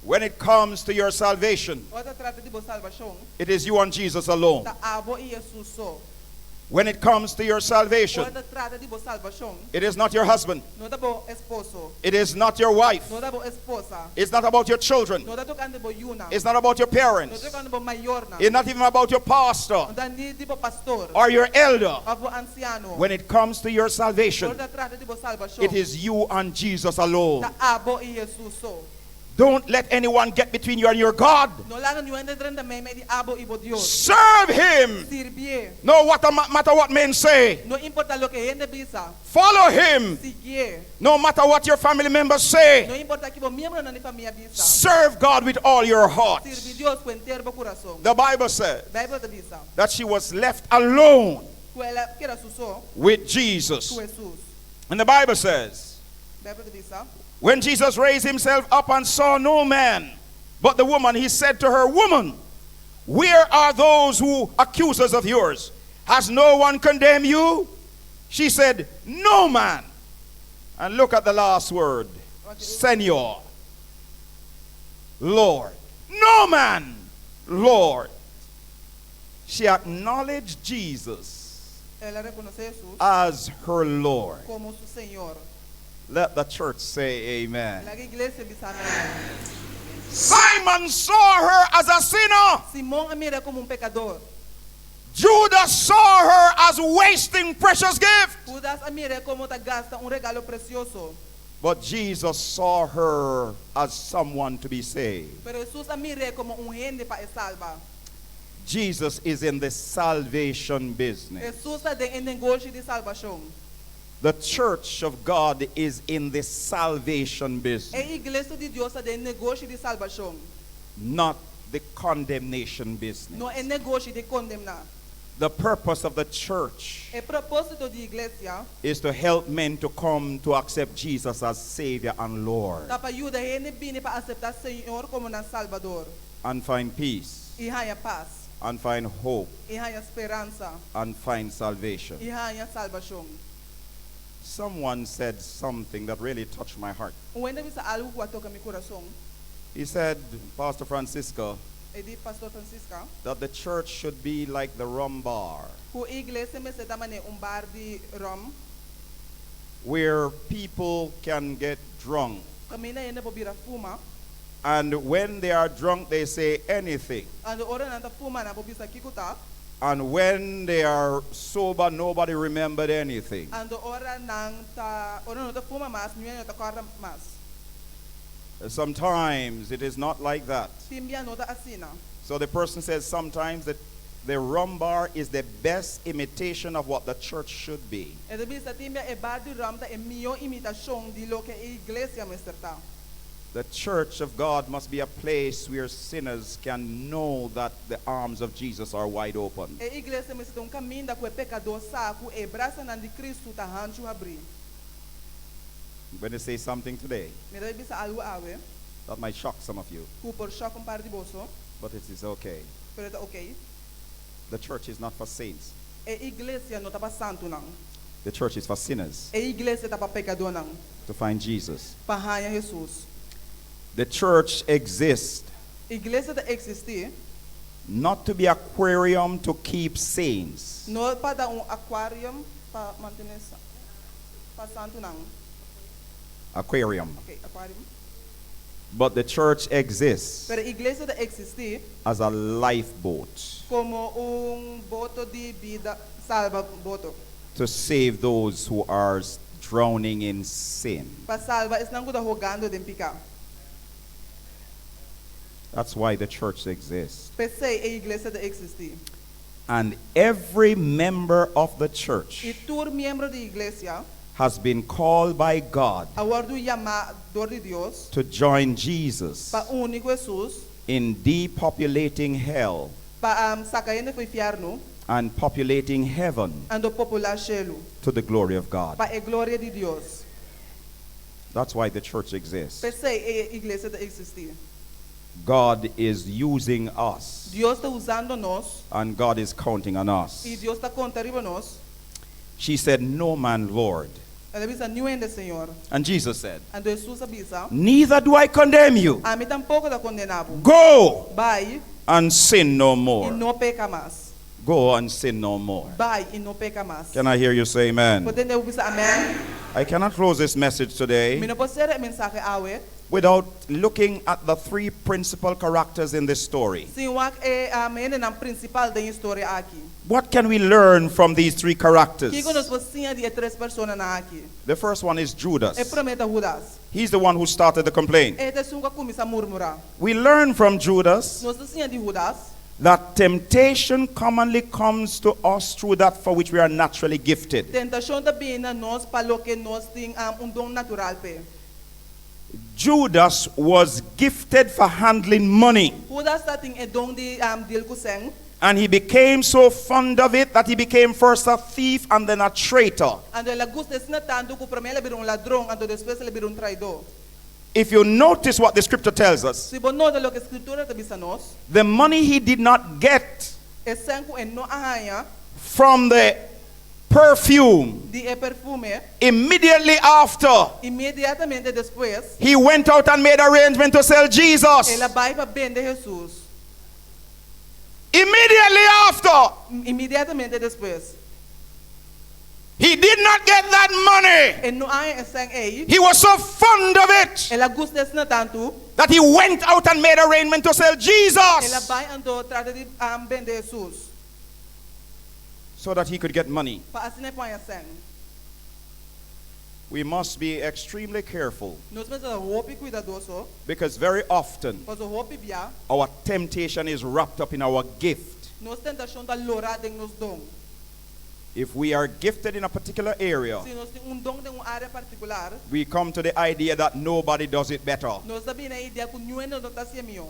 S2: When it comes to your salvation,
S1: Ora ta trata di bo salbashon.
S2: it is you and Jesus alone.
S1: Ta abo i Jesus so.
S2: When it comes to your salvation,
S1: Ora ta trata di bo salbashon.
S2: it is not your husband,
S1: No ta bo esposo.
S2: it is not your wife,
S1: No ta bo esposa.
S2: it's not about your children,
S1: No ta tokante bo yunan.
S2: it's not about your
S1: No
S2: parents,
S1: ta tokante bo mayornan.
S2: it's not even about your pastor
S1: No ta ni di bo pastor.
S2: or your elder.
S1: Òf bo ansiano.
S2: When it comes to your salvation,
S1: Ora ta trata di bo salbashon.
S2: it is you and Jesus alone.
S1: Ta abo i Jesus so.
S2: Don't let anyone get between you and your God.
S1: No laga niun hende drenta meimei di abo i bo Dios.
S2: Serve Him.
S1: Sirbié.
S2: No what matter what men say.
S1: No importá loke hende bisa.
S2: Follow Him.
S1: Siguié.
S2: No matter what your family members say.
S1: No importá kiko bo miembronan di famia bisa.
S2: Serve God with all your heart.
S1: Sirbi Dios ku henter bo kurason.
S2: The Bible says
S1: Beibel ta bisa.
S2: that she was left alone
S1: Ku el a keda su so
S2: with Jesus.
S1: ku Jesus.
S2: And the Bible says,
S1: Beibel ta bisa.
S2: when Jesus raised himself up and saw no man but the woman, he said to her, 'Woman, where are those who accusers of yours? Has no one condemned you?' She said, 'No man.' And look at the last word, Señor, Lord. 'No man, Lord.' She acknowledged Jesus
S1: El a rekonosé Jesus
S2: as her Lord.
S1: komo su Señor.
S2: Let the church say amen.
S1: Laga iglesia bisa amèn.
S2: Simon saw her as a sinner.
S1: Simon a mir'é komo un pekadó.
S2: Judas saw her as wasting precious gift.
S1: Judas a mir'é komo ta gasta un regalo presioso.
S2: But Jesus saw her as someone to be saved.
S1: Pero Jesus a mir'é komo un hende pa e salba.
S2: Jesus is in the salvation business.
S1: Jesus ta den e negoshi di salbashon.
S2: The church of God is in the salvation business,
S1: E iglesia di Dios ta den e negoshi di salbashon.
S2: Not the condemnation business.
S1: No e negoshi di kondená.
S2: The purpose of the church
S1: E propósito di iglesia
S2: is to help men to come to accept Jesus as Savior and Lord
S1: ta pa yuda hende bini pa aseptá Señor komo nan Salbador.
S2: And find peace
S1: I haña pas.
S2: And find hope
S1: I haña speransa.
S2: And find salvation.
S1: I haña salbashon.
S2: Someone said something that really touched my heart.
S1: Un hende a bisa algu ku a toka mi kurason.
S2: He said, "Pastor Francisco,
S1: E di, Pastor Francisca,
S2: that the church should be like the rum bar
S1: ku iglesia mester ta manera un bar di ròm,
S2: where people can get drunk
S1: kaminda hende por bira fuma,
S2: And when they are drunk, they say anything.
S1: Anto ora nan ta fuma nan por bisa kiko ta.
S2: And when they are sober, nobody remembered anything.
S1: Anto ora nan ta ora nan no ta fuma mas, niun no ta kòrda mas.
S2: Sometimes it is not like that.
S1: Tin bia no ta asina.
S2: So the person says sometimes that the rum bar is the best imitation of what the church should be.
S1: E ta bisa tin bia e bar di ròm ta e mihó imitashon di loke e iglesia mester ta.
S2: The church of God must be a place where sinners can know that the arms of Jesus are wide open.
S1: E iglesia mester ta un kaminda ku e pekadó sa ku e brasanan di Kristu ta hanchu habrí.
S2: I'm going to say something today
S1: Mi ta bai bisa algu awe
S2: that might shock some of you,
S1: ku por shòk un par di boso,
S2: but it is okay.
S1: Pero ta okay.
S2: The church is not for saints.
S1: E iglesia no ta pa santunan.
S2: The church is for sinners
S1: E iglesia ta pa pekadónan
S2: to find Jesus.
S1: Pa haña Hesus.
S2: The church exists
S1: Iglesia ta eksistí
S2: not to be aquarium to keep saints.
S1: No pa ta un aquarium pa mantené pa santunan.
S2: Aquarium.
S1: Okay, aquarium.
S2: But the church exists
S1: Pero iglesia ta eksistí
S2: as a lifeboat
S1: komo un boto di bida salba boto.
S2: To save those who are drowning in sin.
S1: Pa salba esnan ku ta hogando den piká.
S2: That's why the church exists.
S1: P'esei e iglesia ta eksistí.
S2: And every member of the church
S1: I tur miembro di iglesia
S2: has been called by God
S1: a wòrdu yamá dor di Dios
S2: to join Jesus
S1: pa uni ku Hesus
S2: in depopulating hell
S1: pa saka hende for fièrnu
S2: and populating heaven
S1: anto populá shelu
S2: to the glory of God.
S1: Pa e gloria di Dios.
S2: That's why the church exists.
S1: P'esei e iglesia ta eksistí.
S2: God is using us
S1: Dios ta usando nos
S2: and God is counting on us.
S1: I Dios ta konta riba nos.
S2: She said, "No man, Lord."
S1: El a bisa, Niun hende, Señor.
S2: And Jesus said,
S1: Anto Hesus a bisa,
S2: "Neither do I condemn you.
S1: Ami tampoko ta kondená bo.
S2: Go
S1: Bai
S2: and sin no
S1: i
S2: more."
S1: no peka mas.
S2: Go and sin no more.
S1: Bai i no peka mas.
S2: Can I hear you say amen?
S1: Por tende bo bisa amèn?
S2: I cannot close this message today
S1: Mi no por sera e mensahe awe
S2: without looking at the three principal characters in this story.
S1: Sin wak e hendenan prinsipal den e storia aki.
S2: What can we learn from these three characters?
S1: Kiko nos por siña di e tres personanan aki?
S2: The first one is
S1: E
S2: Judas.
S1: promé ta Hudas.
S2: He's the one who started the complaint.
S1: E ta esun ku a kuminsá murmurá.
S2: We learn from Judas
S1: Nos ta siña di Hudas
S2: that temptation commonly comes to us through that for which we are naturally gifted.
S1: Tentashon ta bini na nos pa loke nos tin un don natural p'e.
S2: Judas was gifted for handling money.
S1: Hudas ta tin e don di deal ku sèn.
S2: And he became so fond of it that he became first a thief and then a traitor.
S1: Anto el a gusta asina tantu ku promé el a bira un ladron, anto despues el a bira un traidó.
S2: If you notice what the scripture tells us,
S1: Si bo nota loke Skritura ta bisa nos,
S2: the money he did not get
S1: e sèn ku e no a haña
S2: from the perfume,
S1: di e perfume,
S2: immediately after,
S1: inmediatamente despues,
S2: he went out and made arrangement to sell Jesus.
S1: el a bai pa bende Hesus.
S2: Immediately after,
S1: Inmediatamente despues.
S2: He did not get that money.
S1: E no a haña e sèn ei.
S2: He was so fond of it
S1: El a gusta asina tantu
S2: that he went out and made arrangement to sell
S1: el a
S2: Jesus
S1: bai anto trata di bende Hesus
S2: so that he could get money.
S1: Pa asina e por haña sèn.
S2: We must be extremely careful
S1: Nos mester ta hopi kuidadoso
S2: because very often
S1: pasobra hopi bia
S2: our temptation is wrapped up in our gift.
S1: Nos tentashon ta lorá den nos don.
S2: If we are gifted in a particular area,
S1: Si nos tin un don den un área partikular,
S2: we come to the idea that nobody does it better.
S1: Nos ta bini e idea ku niun hende no ta hasié mihó.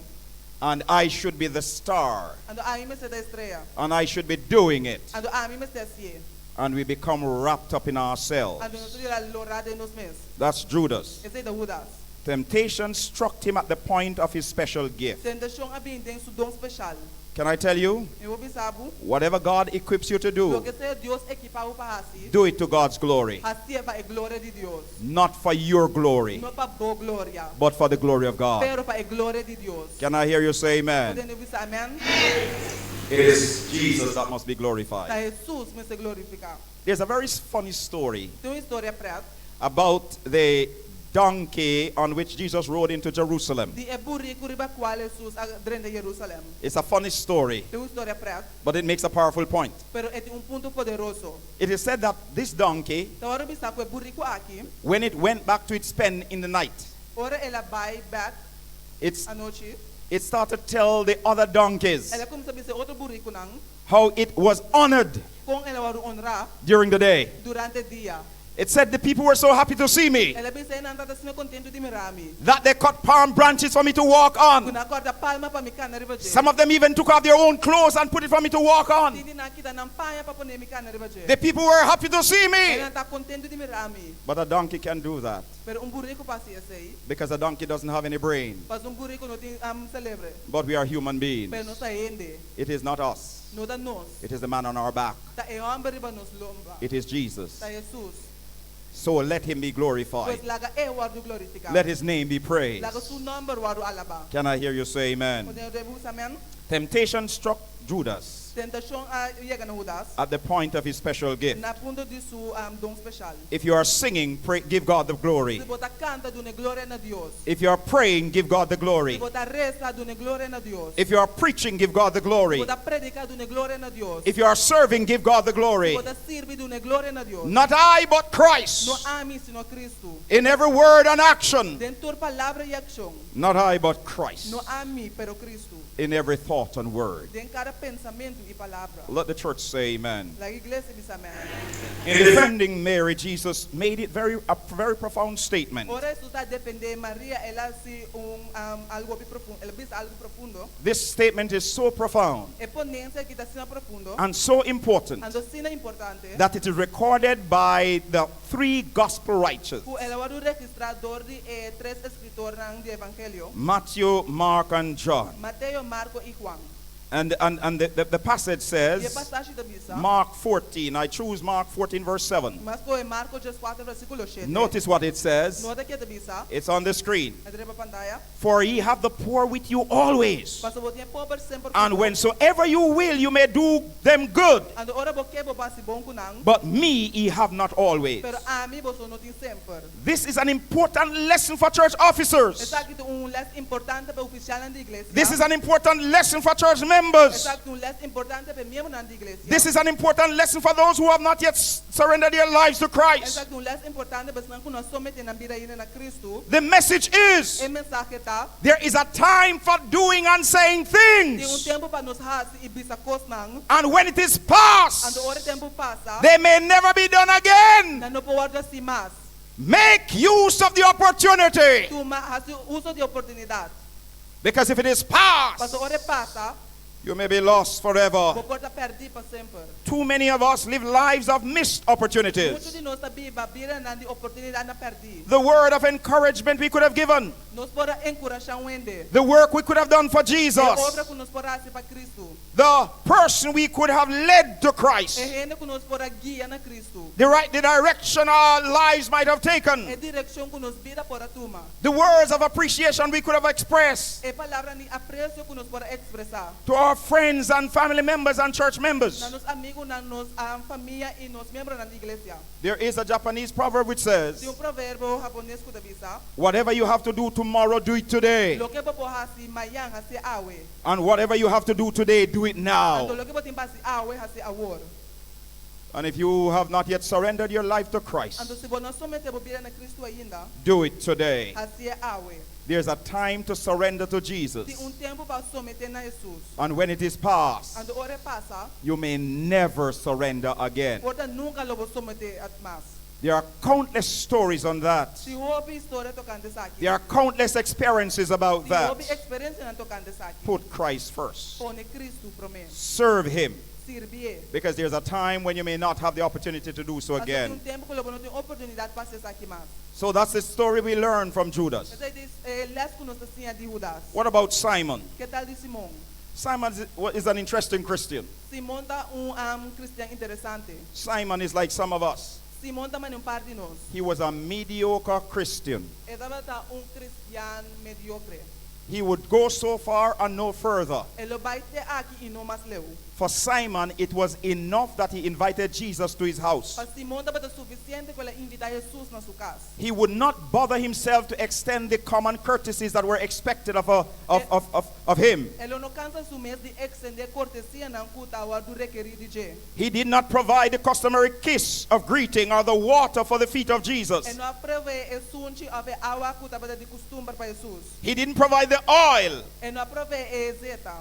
S2: And I should be the star.
S1: Anto ami mester ta e strea.
S2: And I should be doing it.
S1: Anto ami mester hasié.
S2: And we become wrapped up in ourselves.
S1: Anto nos ta bira lorá den nos mes.
S2: That's Judas.
S1: Esei ta Hudas.
S2: Temptation struck him at the point of his special gift.
S1: Tentashon a bini den su don speshal.
S2: Can I tell you?
S1: Mi por bisa bo,
S2: Whatever God equips you to do,
S1: loke sea Dios ekipá bo pa hasi,
S2: do it to God's glory.
S1: Hasié pa e gloria di Dios.
S2: Not for your glory,
S1: No pa bo gloria,
S2: but for the glory of God.
S1: Pero pa e gloria di Dios.
S2: Can I hear you say amen?
S1: Por tende bo bisa amèn?
S2: It is Jesus that must be glorified.
S1: Ta Hesus mester glorifiká.
S2: There's a very funny story
S1: Tin un historia prèt
S2: about the donkey on which Jesus rode into Jerusalem.
S1: Di e buriku riba kual Hesus a drenta Jerusalèm.
S2: It's a funny story,
S1: Ta un historia prèt,
S2: but it makes a powerful point.
S1: Pero e tin un punto poderoso.
S2: It is said that this donkey,
S1: Ta wòrdu bisá ku e buriku aki,
S2: when it went back to its pen in the night,
S1: ora el a bai bèk anochi,
S2: it started to tell the other donkeys
S1: el a kuminsá bisa e otro burikunan
S2: how it was honored
S1: kon el a wòrdu honrá
S2: during the day.
S1: Durante dia.
S2: It said, "The people were so happy to see me
S1: El a bisa hendenan tabata asina kontentu di mira mi
S2: that they cut palm branches for me to walk
S1: ku
S2: on.
S1: nan a kòrta palma pa mi kana riba dje.
S2: Some of them even took off their own clothes and put it for me to walk on.
S1: Tin di nan a kita nan paña pa pone mi kana riba dje.
S2: The people were happy to see me."
S1: Hendenan ta kontentu di mira mi.
S2: But a donkey can do that
S1: Pero un buriku por hasi esei,
S2: because a donkey doesn't have any brain.
S1: Pasobra un buriku no tin selebre.
S2: But we are human beings.
S1: Pero nos ta hende.
S2: It is not us.
S1: No ta nos.
S2: It is the man on our back.
S1: Ta e hòmber riba nos lomba.
S2: It is Jesus.
S1: Ta Hesus.
S2: So let him be glorified.
S1: Pues laga e wòrdu glorifiká.
S2: Let his name be praised.
S1: Laga su nòmber wòrdu alabá.
S2: Can I hear you say amen?
S1: Bo ta bisa amèn?
S2: Temptation struck Judas
S1: Tentashon a yega na Hudas
S2: at the point of his special gift.
S1: Na punto di su don spesial.
S2: If you are singing, pray, give God the glory.
S1: Si bo ta kanta, duna gloria na Dios.
S2: If you are praying, give God the
S1: Si
S2: glory.
S1: bo ta resa, duna gloria na Dios.
S2: If you are preaching, give God the
S1: Si
S2: glory.
S1: bo ta prediká, duna gloria na Dios.
S2: If you are serving, give God the
S1: Si
S2: glory.
S1: bo ta sirbi, duna gloria na Dios.
S2: Not I, but Christ.
S1: No ami, sino Kristu.
S2: In every word and action.
S1: Den tur palabra i akshon.
S2: Not I, but Christ.
S1: No ami, pero Kristu.
S2: In every thought and word.
S1: Den kada pensamentu i palabra.
S2: Let the church say amen.
S1: Laga iglesia bisa amèn.
S2: In defending Mary, Jesus made it a very profound statement.
S1: Ora Hesus a defendé Maria, el a hasi un algu hopi profundo, el a bisa algu profundo.
S2: This statement is so profound
S1: E ponensia aki ta asina profundo
S2: and so important
S1: anto asina importante
S2: that it is recorded by the three gospel writers:
S1: ku el a wòrdu registrá dor di e tres eskritornan di Evangelio,
S2: Matthew, Mark, and John.
S1: Mateo, Marko i Juan.
S2: And the passage
S1: I e
S2: says,
S1: pasashi ta bisa,
S2: Mark 14, I choose Mark 14, verse 7.
S1: Mi a skohe Marko 14 versíkulo 7.
S2: Notice what it says.
S1: Nota kiko e ta bisa,
S2: It's on the screen.
S1: E ta riba pantaya.
S2: "For ye have the poor with you always.
S1: Pasobra bo tin e pober semper
S2: And
S1: ku bo.
S2: whensoever you will, you may do them good.
S1: Anto ora bo ke bo por hasi bon ku nan,
S2: But me ye have not always."
S1: Pero ami boso no tin semper.
S2: This is an important lesson for church officers.
S1: Esaki ta un lès importante pa ofisialnan di iglesia.
S2: This is an important lesson for church members.
S1: Esaki ta un lès importante pa miembronan di iglesia.
S2: This is an important lesson for those who have not yet surrendered their lives to Christ.
S1: Esaki ta un lès importante pa esnan ku no a someté nan bida ainda na Kristu.
S2: The message is
S1: E mensahe ta,
S2: there is a time for doing and saying
S1: tin un
S2: things.
S1: tempu pa nos hasi i bisa kosnan.
S2: And when it is past,
S1: Anto ora e tempu pasa,
S2: they may never be done again.
S1: Nan no por wòrdu hasí mas.
S2: Make use of the opportunity.
S1: Tuma hasi uso di oportunidat.
S2: Because if it is past,
S1: Pasobra ora e pasa,
S2: you may be lost forever.
S1: Bo por ta pèrdí pa semper.
S2: Too many of us live lives of missed opportunities.
S1: Muchu di nos ta biba bidanan di oportunidatnan pèrdí.
S2: The word of encouragement we could have given,
S1: Nos por a enkurashá un hende.
S2: the work we could have done for
S1: E
S2: Jesus,
S1: obra ku nos por a hasi pa Kristu.
S2: The person we could have led to Christ,
S1: E hende ku nos por a guia na Kristu.
S2: the direction our lives might have taken,
S1: E direkshon ku nos bida por a tuma.
S2: The words of appreciation we could have expressed
S1: E palabranan di apresio ku nos por a ekspresá.
S2: To our friends and family members and church members.
S1: Na nos amigunan, nos famia i nos miembronan di iglesia.
S2: There is a Japanese proverb which says,
S1: Tin un proverbio hapones ku ta bisa,
S2: "Whatever you have to do tomorrow, do it today.
S1: Loke bo por hasi mañan, hasié awe.
S2: And whatever you have to do today, do it now."
S1: Anto loke bo tin pa hasi awe, hasié awor.
S2: And if you have not yet surrendered your life to Christ,
S1: Anto si bo no a someté bo bida na Kristu ainda,
S2: do it today.
S1: Hasié awe.
S2: There's a time to surrender to Jesus.
S1: Tin un tempu pa someté na Hesus.
S2: And when it is past,
S1: Anto ora e pasa,
S2: you may never surrender again.
S1: Por ta nunka lo bo someté mas.
S2: There are countless stories on that.
S1: Tin hopi historia tokante esaki.
S2: There are countless experiences about
S1: Tin
S2: that.
S1: hopi eksperensianan tokante esaki.
S2: Put Christ first.
S1: Pone Kristu promé.
S2: Serve him.
S1: Sirbié.
S2: Because there's a time when you may not have the opportunity to do so
S1: Pasobra tin
S2: again.
S1: un tempu ku lo bo no tin oportunidat pa hasi esaki mas.
S2: So that's the story we learned from Judas.
S1: Esei ta e lès ku nos ta siña di Hudas.
S2: What about Simon?
S1: Ke tal di Simon?
S2: Simon is an interesting Christian.
S1: Simon ta un kristian interesante.
S2: Simon is like some of us.
S1: Simon ta manera un par di nos.
S2: He was a mediocre Christian.
S1: E tabata un kristian mediokre.
S2: He would go so far and no further.
S1: E lo bai te aki i no mas leu.
S2: For Simon, it was enough that he invited Jesus to his house.
S1: Pa Simon tabata sufisiente ku el a invitá Hesus na su kas.
S2: He would not bother himself to extend the common courtesies that were expected of, a, of, of, of, of him.
S1: E lo no kansa su mes di ekstendé kortesianan ku ta wòrdu rekerí di dje.
S2: He did not provide the customary kiss of greeting or the water for the feet of
S1: E
S2: Jesus.
S1: no a proveé e sunchi òf e awa ku tabata di kustumber pa Hesus.
S2: He didn't provide the oil.
S1: E no a proveé e zeta.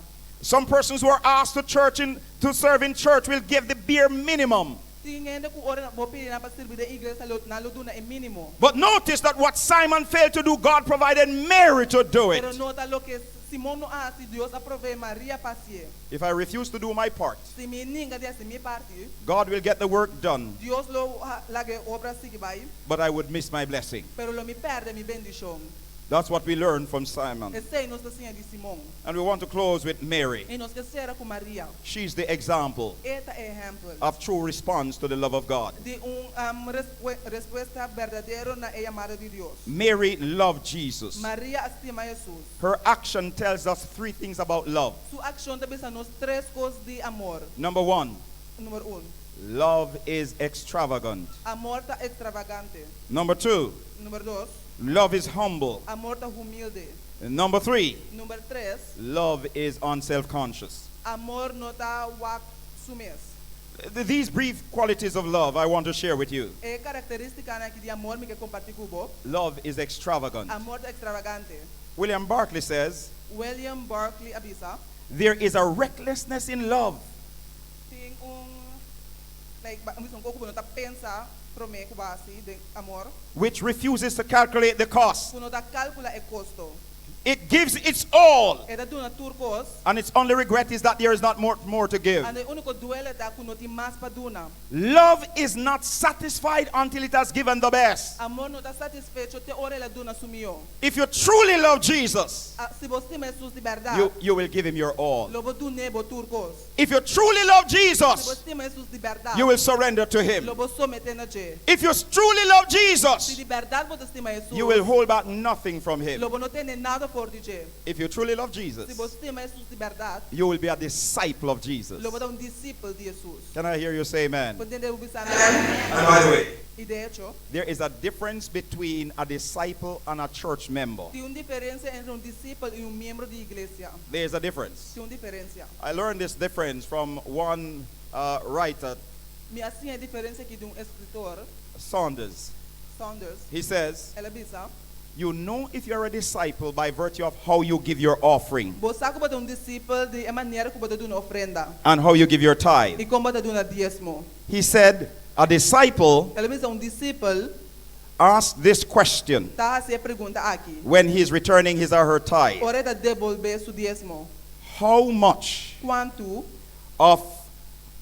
S2: Some persons who are asked to church in, to serve in church will give the bare minimum.
S1: Tin hende ku ora bo pidi nan pa sirbi den iglesia lo nan lo duna e mínimo.
S2: But notice that what Simon failed to do, God provided Mary to do
S1: Pero
S2: it.
S1: nota loke Simon no a hasi, Dios a proveé Maria pa hasié.
S2: If I refuse to do my part,
S1: Si mi ninga di hasi mi parti,
S2: God will get the work done,
S1: Dios lo laga e obra sigui bai,
S2: but I would miss my blessing.
S1: pero lo mi pèrdè mi bendishon.
S2: That's what we learn from Simon.
S1: Esei nos ta siña di Simon.
S2: And we want to close with Mary.
S1: I nos ke sera ku Maria.
S2: She's the example
S1: E ta ehèmpel
S2: of true response to the love of God.
S1: di un respuesta berdadero na e yamada di Dios.
S2: Mary loved Jesus.
S1: Maria a stima Hesus.
S2: Her action tells us three things about love.
S1: Su akshon ta bisa nos tres kos di amor.
S2: Number one,
S1: Number 1,
S2: love is extravagant.
S1: amor ta ekstravagante.
S2: Number two,
S1: Number 2,
S2: love is humble.
S1: amor ta humilde.
S2: Number three,
S1: Number 3,
S2: love is unself conscious.
S1: amor no ta wak su mes.
S2: These brief qualities of love I want to share with you.
S1: E karakterístikanan aki di amor mi ke kompartí ku bo.
S2: Love is extravagant.
S1: Amor ta ekstravagante.
S2: William Barclay says,
S1: William Barclay a bisa,
S2: There is a recklessness in love
S1: tin un like un kos ku bo no ta pensa promé ku bo hasi den amor,
S2: which refuses to calculate the cost.
S1: ku no ta kalkulá e kosto.
S2: It gives its all,
S1: E ta duna tur kos,
S2: and its only regret is that there is not more to give.
S1: and e úniko duele ta ku no tin mas pa duna.
S2: Love is not satisfied until it has given the best.
S1: Amor no ta satisfecho te ora el a duna su mihó.
S2: If you truly love Jesus,
S1: Ah, si bo stima Hesus di bèrdat,
S2: you will give him your all.
S1: lo bo dun'é bo tur kos.
S2: If you truly love
S1: Si bo
S2: Jesus,
S1: stima Hesus di bèrdat,
S2: you will surrender to him.
S1: lo bo someté na dje.
S2: If you truly love
S1: Si
S2: Jesus,
S1: di bèrdat bo ta stima Hesus,
S2: you will hold back nothing from him.
S1: lo bo no tene nada for di dje.
S2: If you truly love
S1: Si bo
S2: Jesus,
S1: stima Hesus di bèrdat,
S2: you will be a disciple of Jesus.
S1: lo bo ta un disipel di Hesus.
S2: Can I hear you say amen?
S1: Por tende bo bisa amèn?
S2: And by the way,
S1: I de echo,
S2: there is a difference between a disciple and a church member.
S1: tin un diferensia entre un disipel i un miembro di iglesia.
S2: There is a difference.
S1: Tin un diferensia.
S2: I learned this difference from one writer,
S1: Mi a siña e diferensia aki di un eskritor,
S2: Saunders.
S1: Saunders.
S2: He says,
S1: El a bisa,
S2: You know if you're a disciple by virtue of how you give your offering
S1: Bo sa ku bo ta un disipel di e manera ku bo ta duna ofrenda
S2: and how you give your tithe.
S1: i kon bo ta duna diesmo.
S2: He said, A disciple
S1: El a bisa un disipel
S2: asked this question
S1: ta hasi e pregunta aki.
S2: when he is returning his or her tithe.
S1: Ora e ta debolbé su diesmo.
S2: How much
S1: Kuantu
S2: of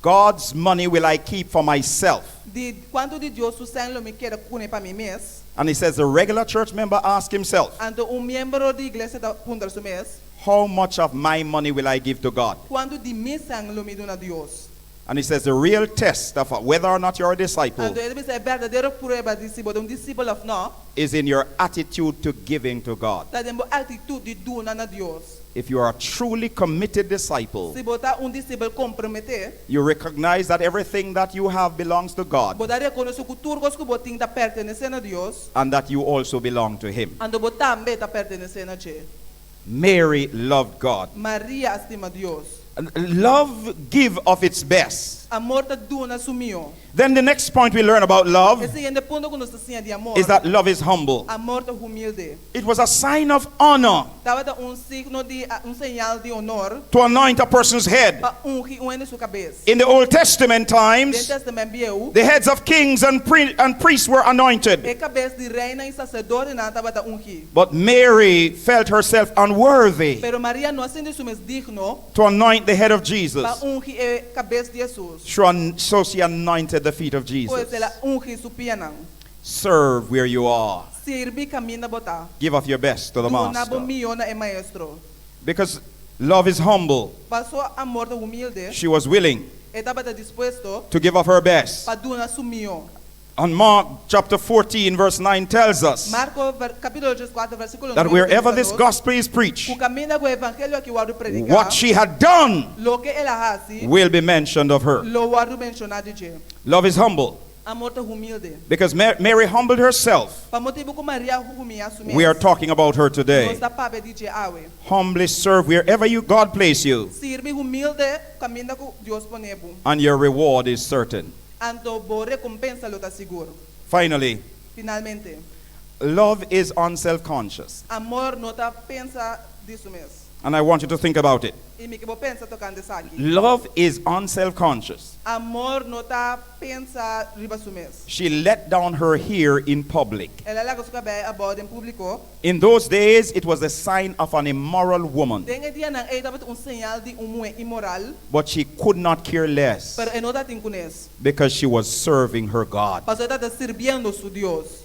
S2: God's money will I keep for myself?
S1: di kuantu di Dios su sèn lo mi keda kuné pa mi mes?
S2: And he says the regular church member asks himself,
S1: Anto un miembro di iglesia ta puntra su mes,
S2: How much of my money will I give to God?
S1: Kuantu di mi sèn lo mi duna Dios?
S2: And he says the real test of whether or not you're a disciple
S1: Anto e ta bisa e berdadero prueba di si bo ta un disipel òf no,
S2: is in your attitude to giving to God.
S1: ta den bo aktitut di duna na Dios.
S2: If you are a truly committed disciple,
S1: Si bo ta un disipel komprometé,
S2: you recognize that everything that you have belongs to God
S1: bo ta rekonosé ku tur kos ku bo tin ta pertenesé na Dios,
S2: and that you also belong to Him.
S1: anto bo tambe ta pertenesé na dje.
S2: Mary loved God.
S1: Maria a stima Dios.
S2: Love give of its best.
S1: Amor ta duna su mihó.
S2: Then the next point we learn about love
S1: E siguiente punto ku nos ta siña di amor,
S2: is that love is humble.
S1: amor ta humilde.
S2: It was a sign of honor
S1: Tabata un signo di un señal di honor
S2: to anoint a person's head.
S1: pa ungi un hende su kabes.
S2: In the Old Testament
S1: Den
S2: times,
S1: Tèstamènt Bieu,
S2: the heads of kings and priests were anointed.
S1: e kabes di reinan i saserdotenan tabata ungi.
S2: But Mary felt herself unworthy
S1: Pero Maria no a sinti su mes digno
S2: to anoint the head of Jesus.
S1: pa ungi e kabes di Hesus.
S2: So she anointed the feet of
S1: Pues
S2: Jesus.
S1: el a ungi su pianan.
S2: Serve where you are.
S1: Sirbi kaminda bo ta.
S2: Give of your best to the
S1: Duna bo
S2: master.
S1: mihó na e maestro.
S2: Because love is humble.
S1: Paso amor ta humilde.
S2: She was willing
S1: E tabata dispuesto
S2: to give of her best.
S1: pa duna su mihó.
S2: And Mark chapter 14, verse 9 tells us
S1: Marko ver, kapítulo 14, versíkulo
S2: that
S1: 9,
S2: wherever this gospel is preached,
S1: Ku kaminda ku e evangelio aki wòrdu prediká,
S2: what she had done
S1: loke el a hasi,
S2: will be mentioned of her.
S1: Lo wòrdu menshoná di dje.
S2: Love is humble
S1: Amor ta humilde.
S2: because Mary humbled herself.
S1: Pa motibu ku Maria a humiliá su mes.
S2: We are talking about her today.
S1: Nos ta papia di dje awe.
S2: Humbly serve wherever you God place you,
S1: Sirbi humilde kaminda ku Dios pone bo.
S2: And your reward is certain.
S1: Anto bo rekompensa lo ta sigur.
S2: Finally,
S1: Finalmente,
S2: love is unself-conscious.
S1: Amor no ta pensa di su mes.
S2: And I want you to think about it.
S1: I mi ke bo pensa tokante esaki.
S2: Love is unself-conscious.
S1: Amor no ta pensa riba su mes.
S2: She let down her hair in public.
S1: El a laga su kabei abou den públiko.
S2: In those days, it was a sign of an immoral woman.
S1: Den e dianan ei tabata un señal di un muhé inmoral.
S2: But she could not care less
S1: Pero e no tatin kunes.
S2: Because she was serving her God.
S1: Pasobra e tabata sirbiendo su Dios.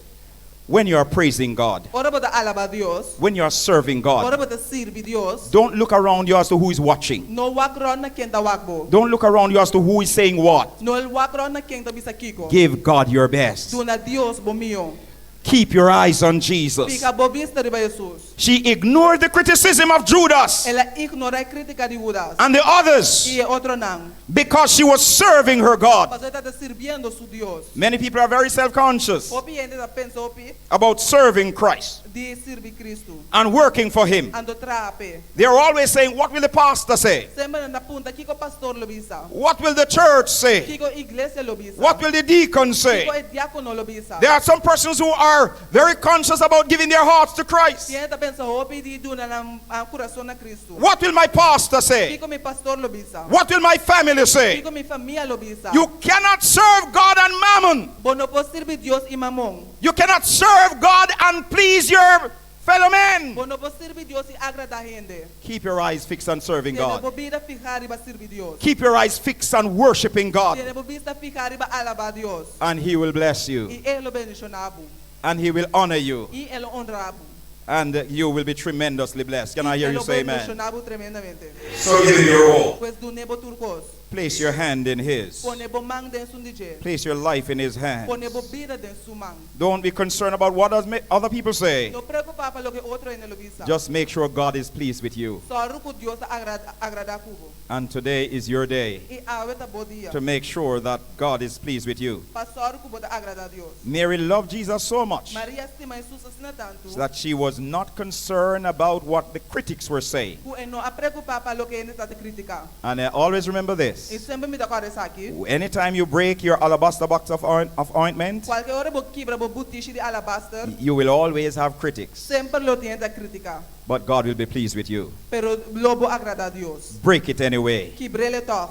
S2: When you are praising God,
S1: Ora bo ta alabá Dios,
S2: when you are serving
S1: ora
S2: God,
S1: bo ta sirbi Dios,
S2: don't look around you as to who is watching.
S1: No wak rònt na ken ta wak bo.
S2: Don't look around you as to who is saying what.
S1: No wak rònt na ken ta bisa kiko.
S2: Give God your best.
S1: Duna Dios bo mihó.
S2: Keep your eyes on Jesus.
S1: Fiha bo bista riba Hesus.
S2: She ignored the criticism of Judas
S1: El a ignorá e krítika di Hudas
S2: and the others
S1: i e otronan.
S2: Because she was serving her God.
S1: Pasobra e tabata sirbiendo su Dios.
S2: Many people are very self conscious
S1: Hopi hende ta pensa hopi
S2: about serving Christ
S1: di sirbi Kristu.
S2: And working for Him.
S1: Anto traha p'e.
S2: They're always saying, "What will the pastor say?"
S1: Semper nan ta puntra kiko pastor lo bisa.
S2: "What will the church say?"
S1: Kiko iglesia lo bisa.
S2: "What will the deacon say?"
S1: Kiko e diákono lo bisa.
S2: There are some persons who are very conscious about giving their hearts to Christ.
S1: Tin hende ta pensa hopi di duna nan kurason na Kristu.
S2: "What will my pastor say?"
S1: Kiko mi pastor lo bisa.
S2: "What will my family say?"
S1: Kiko mi famia lo bisa.
S2: You cannot serve God and mammon.
S1: Bo no por sirbi Dios i mamon.
S2: You cannot serve God and please your fellow men.
S1: Bo no por sirbi Dios i agradá hende.
S2: Keep your eyes fixed on serving
S1: Tene
S2: God.
S1: bo bista fihá riba sirbi Dios.
S2: Keep your eyes fixed on worshiping God.
S1: Tene bo bista fihá riba alabá Dios.
S2: And He will bless you.
S1: I E lo bendishoná bo.
S2: And He will honor you.
S1: I E lo honra bo.
S2: And you will be tremendously blessed. Can I hear you say amen?
S1: E lo bendishoná bo tremendamente.
S2: So give Him your all.
S1: Pues dun'é bo tur kos.
S2: Place your hand in His.
S1: Pone bo man den esun di dje.
S2: Place your life in His hand.
S1: Pone bo bida den su man.
S2: Don't be concerned about what other people say.
S1: No preokupá pa loke otro hende lo bisa.
S2: Just make sure God is pleased with you.
S1: Sòru ku Dios ta agradá ku bo.
S2: And today is your day
S1: I awe ta bo dia.
S2: To make sure that God is pleased with you.
S1: Pa sòru ku bo ta agradá Dios.
S2: Mary loved Jesus so much
S1: Maria a stima Hesus asina tantu
S2: that she was not concerned about what the critics were saying.
S1: Ku e no a preokupá pa loke hende tabata kritiká.
S2: And I always remember this.
S1: I semper mi ta kòrda esaki.
S2: Anytime you break your alabaster box of ointment,
S1: Kualke ora bo kibra bo butishi di alabaster,
S2: you will always have critics.
S1: Semper lo tin hende ta kritiká.
S2: But God will be pleased with you.
S1: Pero lo bo agradá Dios.
S2: Break it anyway
S1: Kibr'é tòg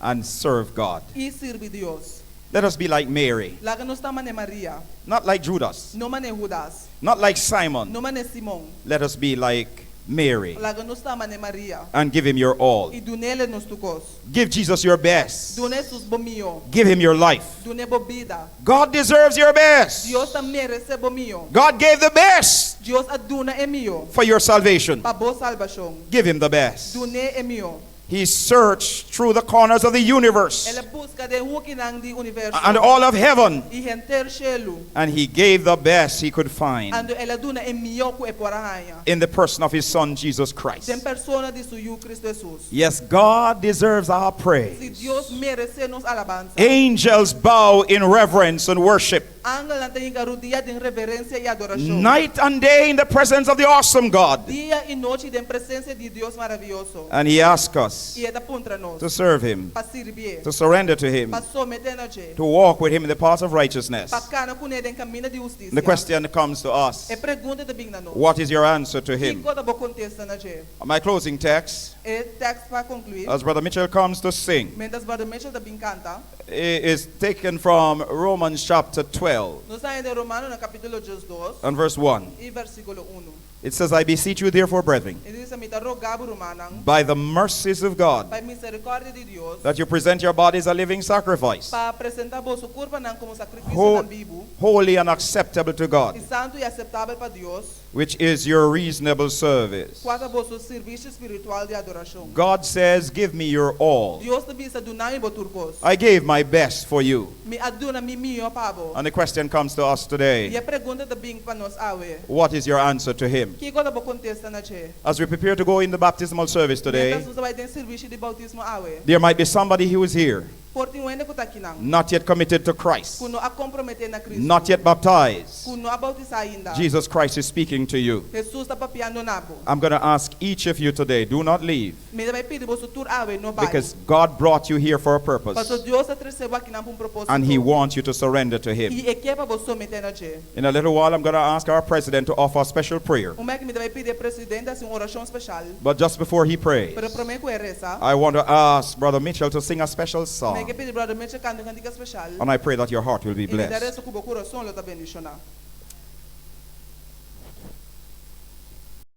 S2: and serve God.
S1: I sirbi Dios.
S2: Let us be like Mary,
S1: Laga nos ta manera Maria,
S2: not like Judas,
S1: no manera Judas,
S2: not like Simon.
S1: No manera Simon.
S2: Let us be like Mary
S1: Laga nos ta manera Maria
S2: and give him your all.
S1: I dun'é nos tur kos.
S2: Give Jesus your best.
S1: Duna Hesus bo mihó.
S2: Give him your life.
S1: Dun'é bo bida.
S2: God deserves your best.
S1: Dios ta meresé bo mihó.
S2: God gave the best
S1: Dios a duna e mihó
S2: for your salvation.
S1: Pa bo salbashon.
S2: Give him the best.
S1: Dun'é e mihó.
S2: He searched through the corners of the universe
S1: El a buska den hukinan di universo
S2: and all of heaven,
S1: I henter shelu.
S2: And he gave the best he could find
S1: Anto el a duna e mihó ku e por a haña.
S2: In the person of his son, Jesus Christ.
S1: Den persona di su Yu Kristu Hesus.
S2: Yes, God deserves our
S1: Si
S2: praise.
S1: Dios meresé nos alabansa.
S2: Angels bow in reverence and worship
S1: Angelnan ta hinka rudia den reverensia i adorashon.
S2: Night and day in the presence of the awesome God.
S1: Dia i nochi den presensia di Dios maravioso.
S2: And he asks us
S1: I e ta puntra nos
S2: to serve him,
S1: Pa sirbié.
S2: To surrender to him,
S1: Pa someté na dje.
S2: To walk with him in the path of righteousness.
S1: Pa kana kuné den kaminda di hustisia.
S2: The question comes to us:
S1: E pregunta ta bin na nos.
S2: What is your answer to him?
S1: Kiko ta bo kontesta na dje?
S2: My closing text,
S1: E teksto pa konkluí.
S2: As Brother Mitchell comes to sing,
S1: Mientras Brother Mitchell ta bin kanta.
S2: Is taken from Romans chapter 12
S1: Nos ta hañ'é den Romanonan kapítulo 12
S2: and verse 1.
S1: I versíkulo 1.
S2: It says, "I beseech you, therefore, brethren,
S1: E ta bisa, mi ta roga bo rumannan,
S2: by the mercies of God,
S1: pa mizerikòrdia di Dios,
S2: that you present your bodies a living sacrifice,
S1: pa presentá boso kurpanan komo sakrifisio bibu,
S2: holy and acceptable to God,
S1: i santu i aseptabel pa Dios,
S2: which is your reasonable service."
S1: Kua ta boso servisio spiritual di adorashon.
S2: God says, "Give me your all."
S1: Dios ta bisa, duna mi bo tur kos.
S2: I gave my my best for you.
S1: Mi a duna mi mihó pa bo.
S2: And the question comes to us
S1: I
S2: today.
S1: e pregunta ta bin pa nos awe.
S2: What is your answer to him?
S1: Kiko ta bo kontesta na dje?
S2: As we prepare to go in the baptismal service today,
S1: Mientras nos ta bai den servisio di boutismo awe.
S2: there might be somebody who is here,
S1: Por tin un hende ku ta akinan.
S2: Not yet committed to Christ,
S1: Ku no a komprometé na Kristu.
S2: Not yet baptized.
S1: Ku no a boutisá ainda.
S2: Jesus Christ is speaking to you.
S1: Hesus ta papiando na bo.
S2: I'm going to ask each of you today, do not leave,
S1: Mi ta bai pidi boso tur awe no bai.
S2: Because God brought you here for a purpose
S1: Paso Dios a trese bo akinan pa un propósito.
S2: And He wants you to surrender to Him.
S1: I e ke pa bo someté na dje.
S2: In a little while, I'm going to ask our president to offer a special prayer.
S1: Un ratu mi ta bai pidi presidente hasi un orashon spesial.
S2: But just before he prays,
S1: Pero promé ku e resa,
S2: I want to ask Brother Mitchell to sing a special
S1: mi
S2: song.
S1: ke pidi brother Mitchell kanta un kantika spesial.
S2: And I pray that your heart will be
S1: I mi ta
S2: blessed.
S1: resa ku bo kurason lo ta bendishoná.